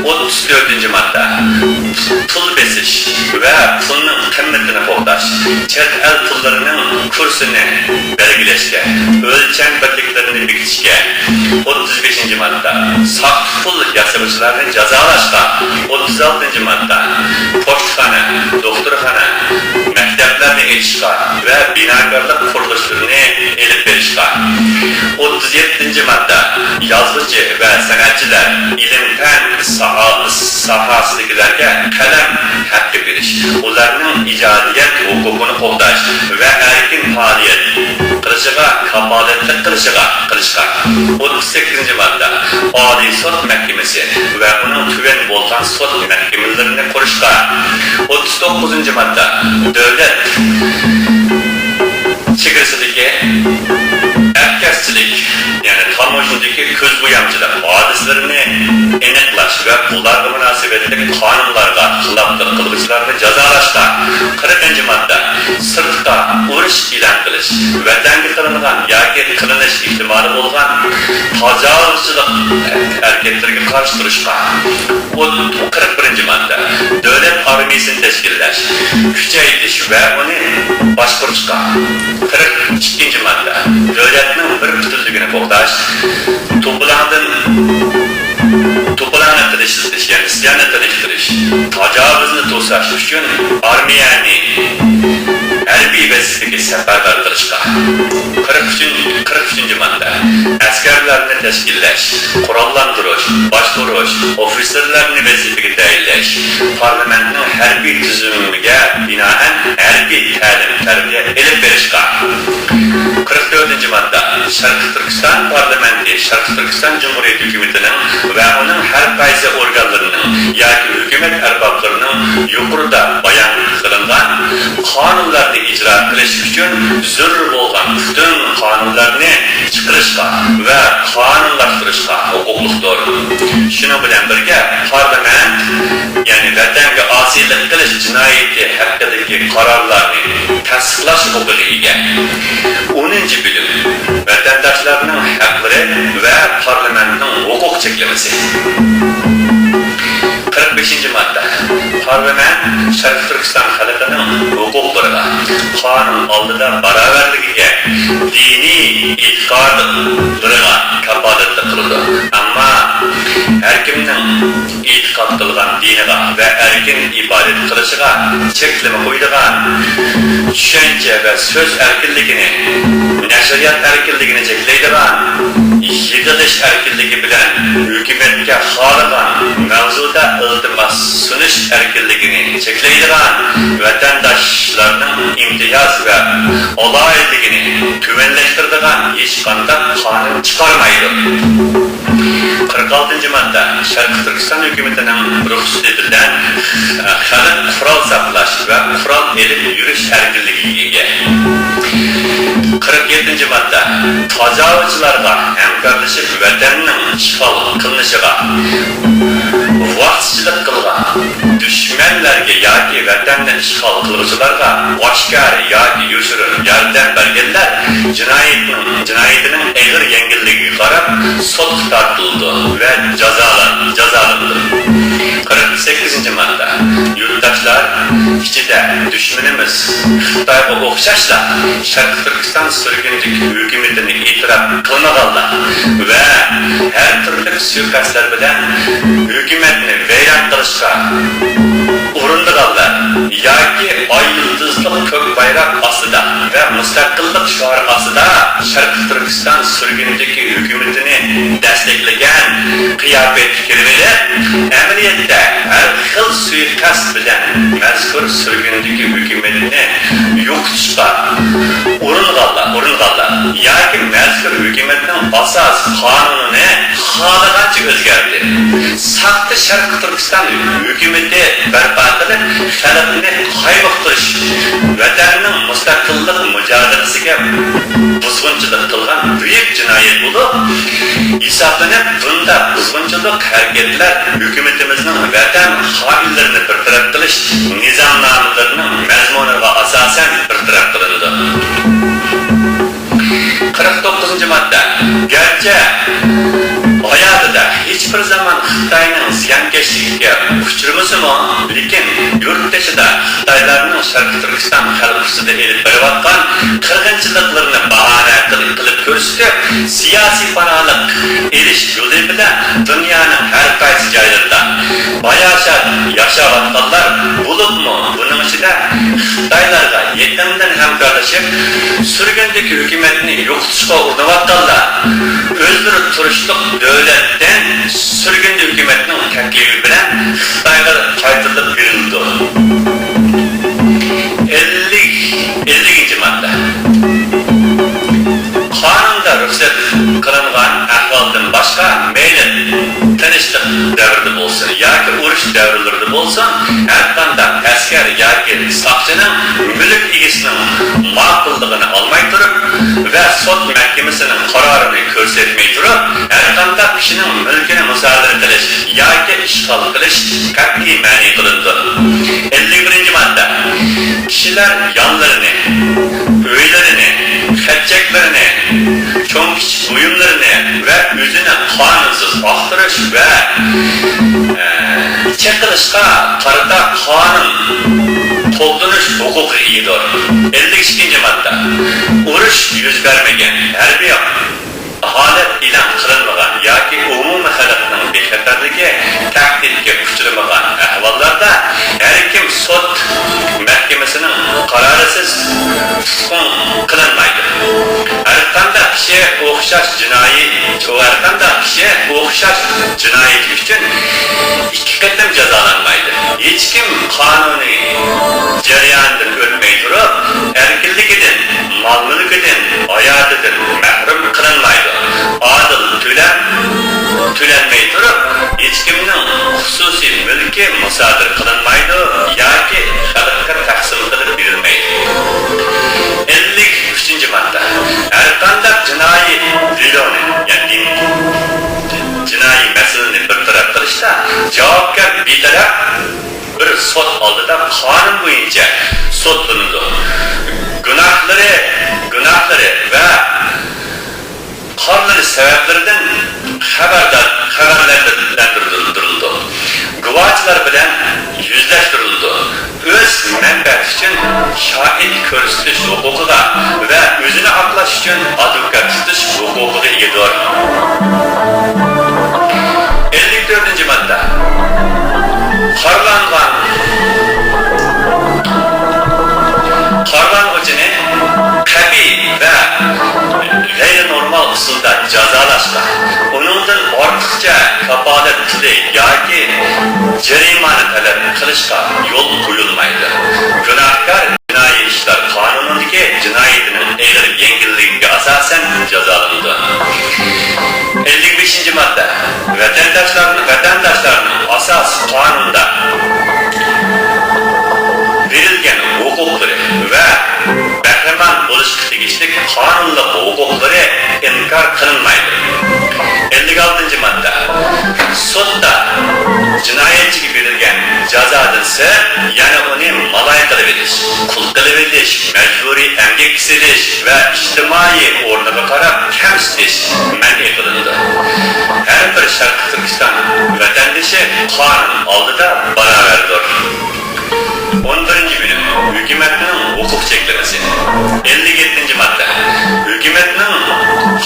ئوتتۇز تۆتىنچى ماددا، پۇل بېسىش ۋە پۇلنىڭ قىممىتىنى قوغداش، چەت ئەل پۇللىرىنىڭ كۇرسىنى بەلگىلەشكە، ئۆلچەم بىرلىكلىرىنى بېكىتىشكە، ئوتتۇز بەشىنچى ماددا، ساختا پۇل ياسىغۇچىلارنى جازالاشقا، ئوتتۇز ئالتىنچى ماددا، پوچتىخانا، دوختۇرخانا، مەكتەپلەرنى ئېچىشقا ۋە بىناكارلىق قۇرۇلۇشلىرىنى ئېلىپ بېرىشقا، ئوتتۇز يەتتىنچى ماددا، يازغۇچى ۋە سەنئەتچىلەر، ئىلىم-پەن ساھا-، ساھەسىدىكىلەرگە قەلەم ھەققى بېرىش، ئۇلارنىڭ ئىجادىيەت ھوقۇقىنى قوغداش ۋە ئەركىن پائالىيەت قىلىشىغا كاپالەتلىك قىلىشىغا، قىلىشقا. ئوتتۇز سەككىزىنچى ماددا، ئالىي سوت مەھكىمىسى ۋە ئۇنىڭ تۆۋەن بولغان سوت مەھكىمىلىرىنى قۇرۇشقا. ئوتتۇز توققۇزىنچى ماددا، دۆلەت چېگرىسىدىكى ئەپكەسچىلىك، يەنى تاموژنىدىكى كۆزبويامچىلىق ھادىسىلىرىنى ئېنىقلاش ۋە بۇلارغا مۇناسىۋەتلىك قانۇنلارغا خىلاپلىق قىلغۇچىلارنى جازالاشقا. قىرىقىنچى ماددا، سىرتقا ئۇرۇش ئېلان قىلىش، ۋەتەنگە قىلىنغان ياكى قىلىنىش ئېھتىمالى بولغان تاجاۋۇزچىلىق ھەرىكەتلىرىگە قارشى تۇرۇشقا. ئوت-، قىرىق بىرىنچى ماددا، دۆلەت ئارمىيىسىنى تەشكىللەش، كۈچەيتىش ۋە ئۇنى باشقۇرۇشقا. قىرىق ئىككىنچى ماددا، دۆلەتنىڭ بىر پۈتۈنلۈكىنى قوغداش، توپىلاڭدىن، توپىلاڭنى تىنچلىتىش، يەنى ئىسياننى تىنچلىتىش، تاجاۋۇزنى توساش ئۈچۈن ئارمىيەنى ھەربىي ۋەزىپىگە سەپەرۋەر قىلىشقا. قىرىق ئۈچىنچى، قىرىق ئۈچىنچى ماددا، ئەسكەرلەرنى تەشكىللەش، قوراللاندۇرۇش، باشقۇرۇش، ئوفىتسېرلارنى ۋەزىپىگە تەيىنلەش، پارلامېنتنىڭ ھەربىي تۈزۈمىگە بىنائەن ھەربىي تەلىم-تەربىيە ئېلىپ بېرىشقا. قىرىق تۆتىنچى ماددا، شەرقىي تۈركىستان پارلامېنتى شەرقىي تۈركىستان جۇمھۇرىيىتى ھۆكۈمىتىنىڭ ۋە ئۇنىڭ ھەر قايسى ئورگانلىرىنىڭ ياكى ھۆكۈمەت ئەربابلىرىنىڭ يۇقىرىدا بايان قىلىنغان قانۇنلارنى ئىجرا قىلىش ئۈچۈن زۆرۈر بولغان پۈتۈن قانۇنلارنى چىقىرىشقا ۋە قانۇنلاشتۇرۇشقا ھوقۇقلۇقتۇر. شۇنىڭ بىلەن بىرگە، پارلامېنت، يەنى ۋەتەنگە ئاسىيلىق قىلىش جىنايىتى ھەققىدىكى قارارلارنى تەستىقلاش ھوقۇقىغا ئىگە. ئونىنچى بۆلۈم، ۋەتەنداشلارنىڭ ھەقلىرى ۋە پارلامېنتنىڭ ھوقۇق چەكلىمىسى. قىرىق بەشىنچى ماددا، پارلامېنت شەرقىي تۈركىستان خەلقىنىڭ ھوقۇقلىرىغا، قانۇن ئالدىدا باراۋەرلىكىگە، دىنىي ئېتىقادلىرىغا كاپالەتلىك قىلىدۇ. ئەمما ھەركىمنىڭ ئېتىقاد قىلغان دىنىغا ۋە ئەركىن ئىبادەت قىلىشىغا چەكلىمە قويىدىغان، چۈشەنچە ۋە سۆز ئەركىنلىكىنى، نەشرىيات ئەركىنلىكىنى چەكلەيدىغان، يىغىلىش ئەركىنلىكى بىلەن ھۆكۈمەتكە خالىغان مەۋزۇدا ئىلتىماس سۇنۇش ئەركىنلىكىنى چەكلەيدىغان، ۋەتەنداشلارنىڭ ئىمتىياز ۋە ئالاھىدىلىكىنى تۆۋەنلەشتۈرىدىغان ھېچقانداق قانۇن چىقارمايدۇ. قىرىق ئالتىنچى ماددا، شەرقىي تۈركىستان ھۆكۈمىتىنىڭ رۇخسىتى بىلەن خەلق قورال ساقلاش ۋە قورال ئېلىپ يۈرۈش ئەركىنلىكىگە ئىگە. قىرىق يەتتىنچى ماددا، تاجاۋۇزچىلارغا ھەمكارلىشىپ ۋەتەننىڭ ئىشغال قىلىنىشىغا ۋاسىتىچىلىك قىلغان، دۈشمەنلەرگە ياكى ۋەتەننى ئىشغال قىلغۇچىلارغا ئاشكارا ياكى يوشۇرۇن ياردەم بەرگەنلەر جىنايەتنىڭ، جىنايىتىنىڭ ئېغىر يەڭگىللىكىگە قاراپ سوتقا تارتىلىدۇ ۋە جازالان-، جازالىنىدۇ. قىرىق سەككىزىنچى ماددا، يۇرتداشلار ئىچىدە دۈشمىنىمىز خىتايغا ئوخشاشلا شەرقىي تۈركىستان سۈرگۈندىكى ھۆكۈمىتىنى ئېتىراپ قىلمىغانلار ۋە ھەر تۈرلۈك سۇيىقەستلەر بىلەن ھۆكۈمەتنى ۋەيران قىلىشقا ئۇرۇنىدىغانلار ياكى ئاي يۇلتۇزلۇق كۆك بايراق ئاستىدا ۋە مۇستەقىللىق شوئارى ئاستىدا شەرقىي تۈركىستان سۈرگۈندىكى ھۆكۈمىتىنى دەستەكلىگەن قىياپەتكە كىرىۋېلىپ، ئەمەلىيەتتە ھەر خىل سۇيىقەست بىلەن مەزكۇر سۈرگۈندىكى ھۆكۈمەتنى يوقىتىشقا ئۇرۇنغانلار، ئۇرۇنغانلار ياكى مەزكۇر ھۆكۈمەتنىڭ ئاساسىي قانۇنىنى خالىغانچە ئۆزگەردى. ساختا شەرقىي تۈركىستان ھۆكۈمىتى بەرپا قىلىپ، خەلقنى قايمۇقتۇرۇش، ۋەتەننىڭ مۇستەقىللىق مۇجادىلىسىگە بۇزغۇنچىلىق قىلغان بۈيۈك جىنايەت بولۇپ ھېسابلىنىپ، بۇنداق بۇزغۇنچىلىق ھەرىكەتلەر ھۆكۈمىتىمىزنىڭ ۋەتەن خائىنلىرىنى بىر تەرەپ قىلىش نىزامنامىلىرىنىڭ مەزمۇنىغا ئاساسەن بىر تەرەپ قىلىنىدۇ. قىرىق توققۇزىنچى ماددا. گەرچە ھاياتىدا ھېچبىر زامان خىتاينىڭ زىيانكەشلىكىگە ئۇچرىمىسىمۇ، لېكىن يۇرت تېشىدا خىتايلارنىڭ شەرقىي تۈركىستان خەلقى ئۈستىدە ئېلىپ بېرىۋاتقان قىرغىنچىلىقلىرىنى باھانە قىل-، قىلىپ كۆرسىتىپ، سىياسىي پاناھلىق ئېلىش يولى بىلەن دۇنيانىڭ ھەر قايسى جايلىرىدا باياشات ياشاۋاتقانلار، بولۇپمۇ بۇنىڭ ئىچىدە خىتايلارغا يېقىندىن ھەمكارلىشىپ، سۈرگۈندىكى ھۆكۈمەتنى يوقىتىشقا ئۇرۇنۇۋاتقانلار، ئۆزلىرى تۇرۇشلۇق دۆلەتتىن سۈرگۈندە ھۆكۈمەتنىڭ تەكلىپى بىلەن خىتايغا قايتۇرۇلۇپ بېرىلىدۇ. ئەللىك، ئەللىكىنچى ماددا. قانۇندا رۇخسەت قىلىنغان ئەھۋالدىن باشقا، مەيلى تىنچلىق دەۋرىدە بولسۇن ياكى ئۇرۇش دەۋرلىرىدە بولسۇن، ھەرقانداق ئەسكەر ياكى ساقچىنىڭ مۈلۈك ئىگىسىنىڭ ماقۇللۇقىنى ئالماي تۇرۇپ ۋە سوت مەھكىمىسىنىڭ قارارىنى كۆرسەتمەي تۇرۇپ، ھەرقانداق كىشىنىڭ مۈلكىنى مۇسادىرە قىلىش ياكى ئىشغال قىلىش قەتئىي مەنئى قىلىنىدۇ. ئەللىك بىرىنچى ماددا. كىشىلەر يانلىرىنى، ئۆيلىرىنى، خەت-چەكلىرىنى، چوڭ-كىچىك بۇيۇملىرىنى ۋە ئۆزىنى قانۇنسىز ئاختۇرۇش ۋە، ئە، چېقىلىشقا قارىتا قانۇن قوللىنىش ھوقۇقىغا ئىگىدۇر. ئەللىك ئىككىنچى ماددا. ئۇرۇش يۈز بەرمىگەن، ھەربىي ھالەت ئېلان قىلىنمىغان ياكى ئومۇمىي خەلقنىڭ بىخەتەرلىكى تەھدىتكە ئۇچرىمىغان ئەھۋاللاردا، ھەركىم سوت مەھكىمىسىنىڭ قارارىسىز تۇتقۇن قىلىنمايدۇ. ھەرقانداق كىشى ئوخشاش جىنايى، ھەرقانداق كىشى ئوخشاش جىنايىتى ئۈچۈن ئىككى قېتىم جازالانمايدۇ. ھېچكىم قانۇنىي جەرياندىن ئۆتمەي تۇرۇپ، ئەركىنلىكىدىن، مال-مۈلكىدىن، ھاياتىدىن مەھرۇم قىلىنمايدۇ. ئادىل تۆلەم تۆلەنمەي تۇرۇپ، ھېچكىمنىڭ خۇسۇسىي مۈلكى مۇسادىرە قىلىنمايدۇ ياكى خەلققە تەقسىم قىلىپ بېرىلمەيدۇ. ئەللىك ئۈچىنچى ماددا. ھەرقانداق جىنايى دېلونى، يەنى جىنايى مەسىلىنى بىر تەرەپ قىلىشتا جاۋابكار بىتەرەپ بىر سوت ئالدىدا قانۇن بويىچە سوتلىنىدۇ. گۇناھلىرى، گۇناھلىرى ۋە قارىلىنىش سەۋەبلىرىدىن خەۋەردار، خەۋەرلەندۈرۈلىدۇ. گۇۋاچىلار بىلەن يۈزلەشتۈرۈلىدۇ. ئۆز مەنپەئەتى ئۈچۈن شاھىت كۆرسىتىش ھوقۇقىغا ۋە ئۆزىنى ئاقلاش ئۈچۈن ئادۋوكات تۇتۇش ھوقۇقىغا ئىگىدۇر. ئەللىك تۆتىنچى ماددا. قارىلانغان، قارىلانغۇچىنى قەبىھ ۋە غەيرىي نورمال ئۇسۇلدا جازالاشقا، ئۇنىڭدىن ئارتۇقچە كاپالەت پۇلى ياكى جەرىمانە تەلەپ قىلىشقا يول قويۇلمايدۇ. گۇناھكار جىنايى ئىشلار قانۇنىدىكى جىنايىتىنىڭ ئېغىر يەڭگىللىكىگە ئاساسەن جازالىنىدۇ. ئەللىك بەشىنچى ماددا. ۋەتەنداشلارنىڭ، ۋەتەنداشلارنىڭ ئاساسىي قانۇندا بېرىلگەن ھوقۇقلىرى ۋە بەھرىمەن بولۇشقا تېگىشلىك قانۇنلۇق ھوقۇقلىرى ئىنكار قىلىنمايدۇ. ئەللىك ئالتىنچى ماددا. سوتتا جىنايەتچىگە بېرىلگەن جازادىن سىرت، يەنە ئۇنى مالاي قىلىۋېلىش، قۇل قىلىۋېلىش، مەجبۇرىي ئەمگەككە سېلىش ۋە ئىجتىمائىي ئورنىغا قاراپ كەمسىتىش مەنئى قىلىنىدۇ. ھەر بىر شەرقىي تۈركىستان ۋەتەندىشى قانۇن ئالدىدا باراۋەردۇر. ئون بىرىنچى بۆلۈم. ھۆكۈمەتنىڭ ھوقۇق چەكلىمىسى. ئەللىك يەتتىنچى ماددا. ھۆكۈمەتنىڭ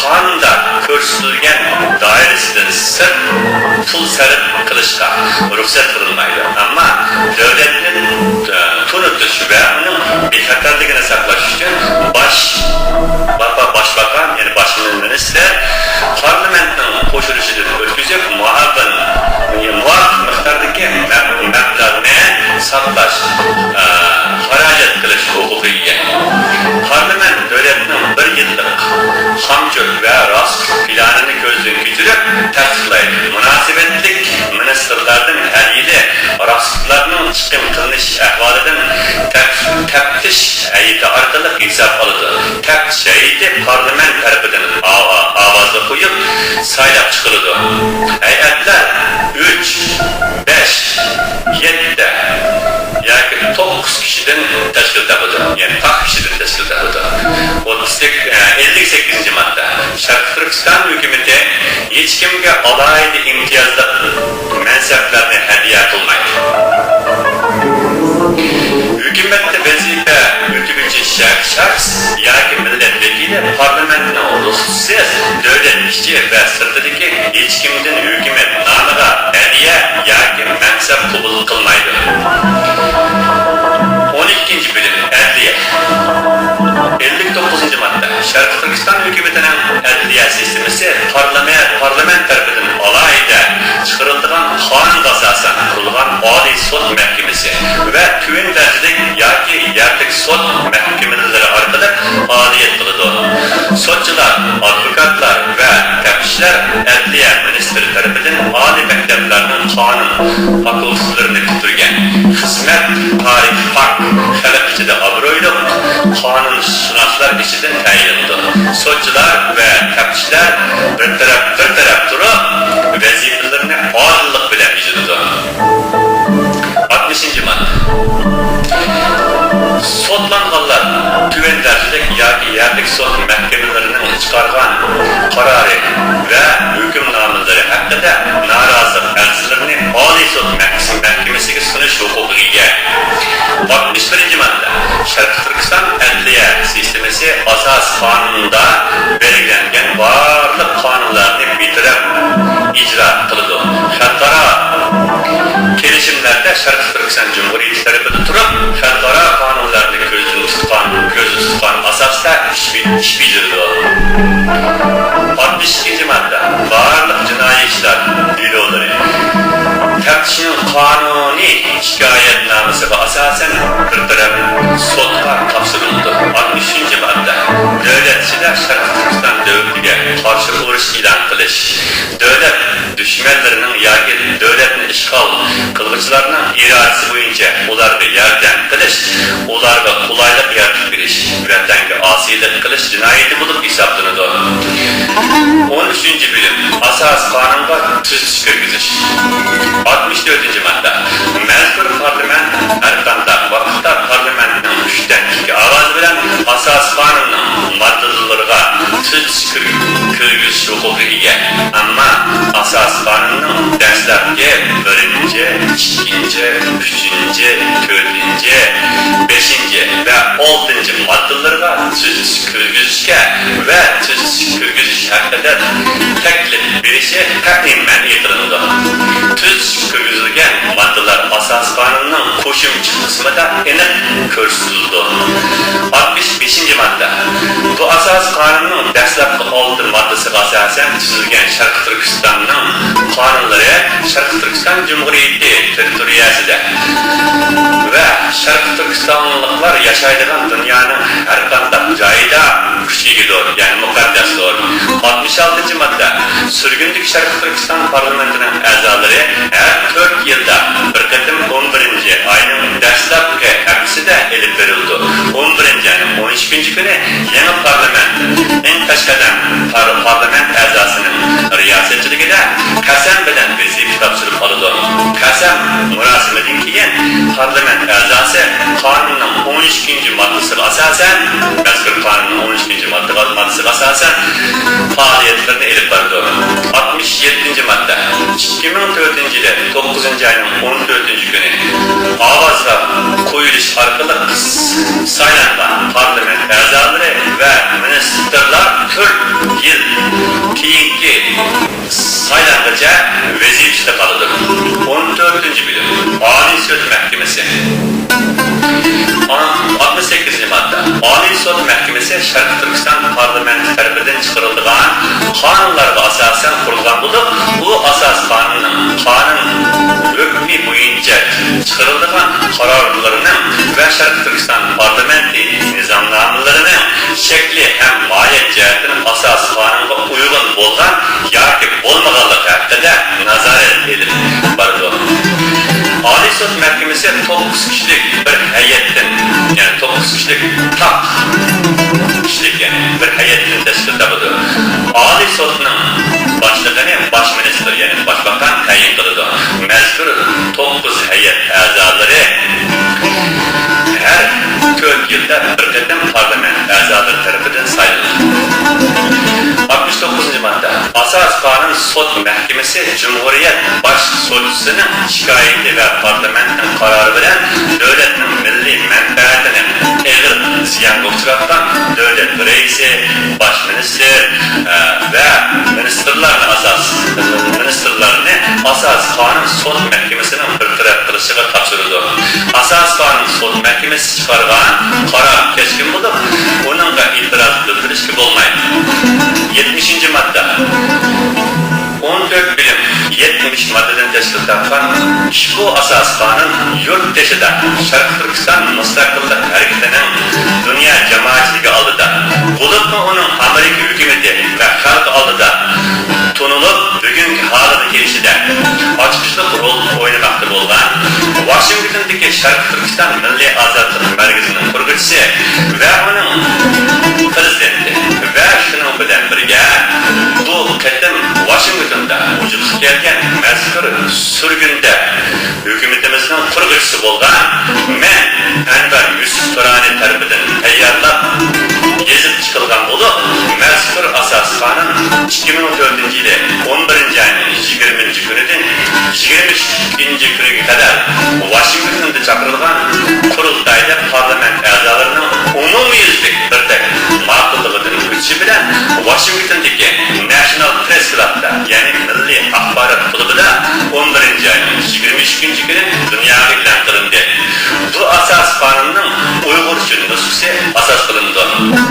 قانۇندا كۆرسىتىلگەن دائىرىسىدىن سىرت پۇل سەرپ قىلىشقا رۇخسەت قىلىنمايدۇ. ئەمما دۆلەتنى، ئە، تونۇتۇش ۋە ئۇنىڭ بىخەتەرلىكىنى ساقلاش ئۈچۈن باش، باش، باشباقان، يەنى باش مىنىستىر پارلامېنتنىڭ قوشۇلۇشىدىن ئۆتكۈزۈپ، مۇئاۋىن، مۇۋاپىق مىقداردىكى مەب-، مەبلەغنى ساقلاش، ئە، خىراجەت قىلىش ھوقۇقىغا ئىگە. پارلامېنت دۆلەتنىڭ بىر يىللىق خامچوت ۋە راسخوت پىلانىنى كۆزدىن كەچۈرۈپ تەستىقلايدۇ. مۇناسىۋەتلىك مىنىستىرلاردىن ھەر يىلى راسخوتلارنىڭ چىقىم قىلىنىش ئەھۋالىدىن تەپ-، تەپتىش ھەيئىتى ئارقىلىق ھېساب ئالىدۇ. تەپتىش ھەيئىتى پارلامېنت تەرىپىدىن ئاۋا-، ئاۋازغا قويۇپ سايلاپ چىقىلىدۇ. ھەيئەتلەر ئۈچ، بەش، يەتتە ياكى توققۇز كىشىدىن تەشكىل تاپىدۇ، يەنى پاك كىشىدىن تەشكىل تاپىدۇ. ئوتتۇز سەككىز، ئەللىك سەككىزىنچى ماددا. شەرقىي تۈركىستان ھۆكۈمىتى ھېچكىمگە ئالاھىدە ئىمتىيازلىق مەنسەپلەرنى ھەدىيە قىلمايدۇ. ھۆكۈمەتتە ۋەزىپە ئۆتىگۈچى شەخ-، شەخس ياكى مىللەت ۋەكىلى پارلامېنتنىڭ رۇخسىتىسىز دۆلەت ئىچى ۋە سىرتىدىكى ھېچكىمدىن ھۆكۈمەت نامىغا ھەدىيە ياكى مەنسەپ قوبۇل قىلمايدۇ. ئون ئىككىنچى بۆلۈم، ئەدلىيە. ئەللىك توققۇزىنچى ماددا. شەرقىي تۈركىستان ھۆكۈمىتىنىڭ ئەدلىيە سىستېمىسى پارلامېنت، پارلامېنت تەرىپىدىن ئالاھىدە چىقىرىلىدىغان قانۇنغا ئاساسەن قۇرۇلغان ئالىي سوت مەھكىمىسى ۋە تۆۋەن دەرىجىلىك ياكى يەرلىك سوت مەھكىمىلىرى ئارقىلىق پائالىيەت قىلىدۇ. سوتچىلار، ئادۋوكاتلار ۋە تەپتىشلەر ئەدلىيە مىنىستىرى تەرىپىدىن ئالىي مەكتەپلەرنىڭ قانۇن فاكۇلتېتلىرىنى پۈتتۈرگەن، خىزمەت تارىخى پاك، خەلق ئىچىدە ئابرۇيلۇق قانۇنشۇناسلار ئىچىدىن تەيىنلىنىدۇ. سوتچىلار ۋە تەپتىشلەر بىر تەرەپ، بىر تەرەپ تۇرۇپ، ۋەزىپىلىرىنى ئادىللىق بىلەن بېجىرىدۇ. ئاتمىشىنچى ماددا. سوتلانغانلار تۆۋەن دەرىجىلىك ياكى يەرلىك سوت مەھكىمىلىرىنىڭ چىقارغان قارارى ۋە ھۆكۈمنامىلىرى ھەققىدە نارازىلىق ئەرزلىرىنى ئالىي سوت مەھكىمىسىگە سۇنۇش ھوقۇقىغا ئىگە. ئاتمىش بىرىنچى ماددا. شەرقىي تۈركىستان ئەدلىيە سىستېمىسى ئاساسىي قانۇندا بەلگىلەنگەن بارلىق قانۇنلارنى بىتەرەپ ئىجرا قىلىدۇ. خەلقئارا كېلىشىملەردە شەرقىي تۈركىستان جۇمھۇرىيىتى تەرىپىدە تۇرۇپ، خەلقئارا قانۇنلارنى كۆزدىن تۇتقان، كۆزدە تۇتقان ئاساستا ئىش، ئىش بېجىرىدۇ. ئاتمىش ئىككىنچى ماددا. بارلىق جىنايى ئىشلار دېلولىرى تەپتىشنىڭ قانۇنىي شىكايەتنامىسىغا ئاساسەن بىر تەرەپ سوتقا تاپشۇرۇلىدۇ. ئاتمىش ئۈچىنچى ماددا. دۆلەت ئىچىدە شەرقىي تۈركىستان دۆلىتىگە قارشى ئۇرۇش ئېلان قىلىش، دۆلەت دۈشمەنلىرىنىڭ ياكى دۆلەتنى ئىشغال قىلغۇچىلارنىڭ ئىرادىسى بويىچە ئۇلارغا ياردەم قىلىش، ئۇلارغا قولايلىق يارىتىپ بېرىش، ۋەتەنگە ئاسىيلىق قىلىش جىنايىتى بولۇپ ھېسابلىنىدۇ. ئون ئۈچىنچى بۆلۈم. ئاساسىي قانۇنغا تۈزىتىش كىرگۈزۈش. ئاتمىش تۆتىنچى ماددا. مەزكۇر پارلامېنت ھەرقانداق ۋاقىتتا پارلامېنتنىڭ ئۈچتىن ئىككى ئاۋازى بىلەن ئاساسىي قانۇننىڭ ماددىلىرىغا تۈزىتىش كىر-، كىرگۈزۈش ھوقۇقىغا ئىگە. ئەمما ئاساسىي قانۇننىڭ دەسلەپكى بىرىنچى، ئىككىنچى، ئۈچىنچى، تۆتىنچى، بەشىنچى ۋە ئالتىنچى ماددىلىرىغا تۈزىتىش كىرگۈزۈشكە ۋە تۈزىتىش كىرگۈزۈش ھەققىدە تەكلىپ بېرىشى قەتئىي مەنئى قىلىنىدۇ. تۈزىتىش كىرگۈزۈلگەن ماددىلار ئاساسىي قانۇننىڭ قوشۇمچە قىسمىدا ئېنىق كۆرسىتىلىدۇ. ئاتمىش بەشىنچى ماددا. بۇ ئاساسىي قانۇننىڭ دەسلەپكى ئالتە ماددىسىغا ئاساسەن تۈزۈلگەن شەرقىي تۈركىستاننىڭ قانۇنلىرى شەرقىي تۈركىستان جۇمھۇرىيىتى تېررىتورىيەسىدە ۋە شەرقىي تۈركىستانلىقلار ياشايدىغان دۇنيانىڭ ھەرقانداق جايىدا كۈچكە ئىگىدۇر، يەنى مۇقەددەسدۇر. ئاتمىش ئالتىنچى ماددا. سۈرگۈندىكى شەرقىي تۈركىستان پارلامېنتىنىڭ ئەزالىرى ھەر تۆت يىلدا بىر قېتىم ئون بىرىنچى ئاينىڭ دەسلەپكى ھەپتىسىدە ئېلىپ بېرىلىدۇ. ئون بىرىنچى ئاينىڭ ئون ئۈچىنچى كۈنى يېڭى پارلامېنت ئەڭ پەسقەدەم پار-، پارلامېنت ئەزاسىنىڭ رىياسەتچىلىكىدە قەسەم بىلەن ۋەزىپە تاپشۇرۇپ ئالىدۇ. قەسەم مۇراسىمىدىن كېيىن پارلامېنت ئەزاسى قانۇننىڭ ئون ئىككىنچى ماددىسىغا ئاساسەن، مەزكۇر قانۇننىڭ ئون ئىككىنچى ماددىغا، ماددىسىغا ئاساسەن پائالىيەتلىرىنى ئېلىپ بارىدۇ. ئاتمىش يەتتىنچى ماددا. ئىككى مىڭ تۆتىنچى يىلى توققۇزىنچى ئاينىڭ ئون تۆتىنچى كۈنى ئاۋازغا قويۇلۇش ئارقىلىق سايلانغان پارلامېنت ئەزالىرى ۋە مىنىستىرلار تۆت يىل كېيىنكى سايلامغىچە ۋەزىپىسىدە قالىدۇ. ئون تۆتىنچى بۆلۈم. ئالىي سوت مەھكىمىسى. شەرقىي تۈركىستان پارلامېنتى تەرىپىدىن چىقىرىلىدىغان قانۇنلارغا ئاساسەن قۇرۇلغان بولۇپ، ئۇ ئاساسىي قانۇننىڭ قانۇن ھۆكمى بويىچە چىقىرىلىدىغان قارارلىرىنىڭ ۋە شەرقىي تۈركىستان پارلامېنتى نىزامنامىلىرىنىڭ شەكلى ھەم ماھىيەت جەھەتتىن ئاساسىي قانۇنغا ئۇيغۇن بولغان ياكى بولمىغانلىقى ھەققىدە نازارەت ئېلىپ بارىدۇ. ئالىي سوت مەھكىمىسى توققۇز كىشىلىك بىر ھەيئەتتىن، يەنى توققۇز كىشىلىك تاق كىشىلىك، يەنى بىر ھەيئەتتىن تەشكىل تاپىدۇ. ئالىي سوتنىڭ باشلىقىنى باش مىنىستىر، يەنى باشباقان تەيىن قىلىدۇ. مەزكۇر توققۇز ھەيئەت ئەزالىرى ھەر تۆت يىلدا بىر قېتىم پارلامېنت ئەزالىرى تەرىپىدىن سايلىنىدۇ. ئاتمىش توققۇزىنچى ماددا. ئاساسىي قانۇن سوت مەھكىمىسى جۇمھۇرىيەت باش سوتچىسىنىڭ شىكايىتى ۋە پارلامېنتنىڭ قارارى بىلەن دۆلەتنىڭ مىللىي مەنپەئەتىنى ئېغىر زىيانغا ئۇچراتقان دۆلەت رەئىسى، باش مىنىستىر، ئە، ۋە مىنىستىرلارنى ئاساس، مىنىستىرلارنى ئاساسىي قانۇن سوت مەھكىمىسىنىڭ بىر تەرەپ قىلىشىغا تاپشۇرىدۇ. ئاساسىي قانۇن سوت مەھكىمىسى چىقارغان قارار كەسكىن بولۇپ، ئۇنىڭغا ئېتىراز بىلدۈرۈشكە بولمايدۇ. يەتمىشىنچى ماددا. ئون تۆت بۆلۈم يەتمىش ماددىدىن تەشكىل تاپقان ئۇشبۇ ئاساسىي قانۇن يۇرت تېشىدا شەرقىي تۈركىستان مۇستەقىللىق ھەرىكىتىنىڭ دۇنيا جامائەتچىلىكى ئالدىدا، بولۇپمۇ ئۇنىڭ ئامېرىكا ھۆكۈمىتى ۋە خەلقى ئالدىدا تونۇلۇپ، بۈگۈنكى ھالىغا كېلىشىدە ئاچقۇچلۇق رول ئوينىماقتا بولغان ۋاشىنگتوندىكى شەرقىي تۈركىستان مىللىي ئازادلىق مەركىزىنىڭ قۇرغۇچىسى ۋە ئۇنىڭ پىرېزىدېنتى ۋە شۇنىڭ بىلەن بىرگە، بۇ قېتىم ۋاشىنگتوندا ۋۇجۇدقا كەلگەن مەزكۇر سۈرگۈندە ھۆكۈمىتىمىزنىڭ قۇرغۇچىسى بولغان مەن، ئەنۋەر يۈسۈپ تۇرانى تەرىپىدىن تەييارلاپ يېزىپ چىقىلغان بولۇپ، مەزكۇر ئاساسىي قانۇن ئىككى مىڭ تۆتىنچى يىلى ئون بىرىنچى ئاينىڭ يىگىرمىنچى كۈنىدىن يىگىرمە ئۈچىنچى كۈنىگە قەدەر ۋاشىنگتوندا چاقىرىلغان قۇرۇلتايدا پارلامېنت ئەزالىرىنىڭ ئومۇميۈزلۈك بىردەك ماقۇللۇقىدىن ئۆتۈشى بىلەن، ۋاشىنگتوندىكى ناشنال پرېس كلابتا، يەنى مىللىي ئاخبارات كۇلۇبىدا ئون بىرىنچى ئاينىڭ يىگىرمە ئۈچىنچى كۈنى دۇنياغا ئېلان قىلىندى. بۇ ئاساسىي قانۇننىڭ ئۇيغۇرچە نۇسخىسى ئاساس قىلىنىدۇ.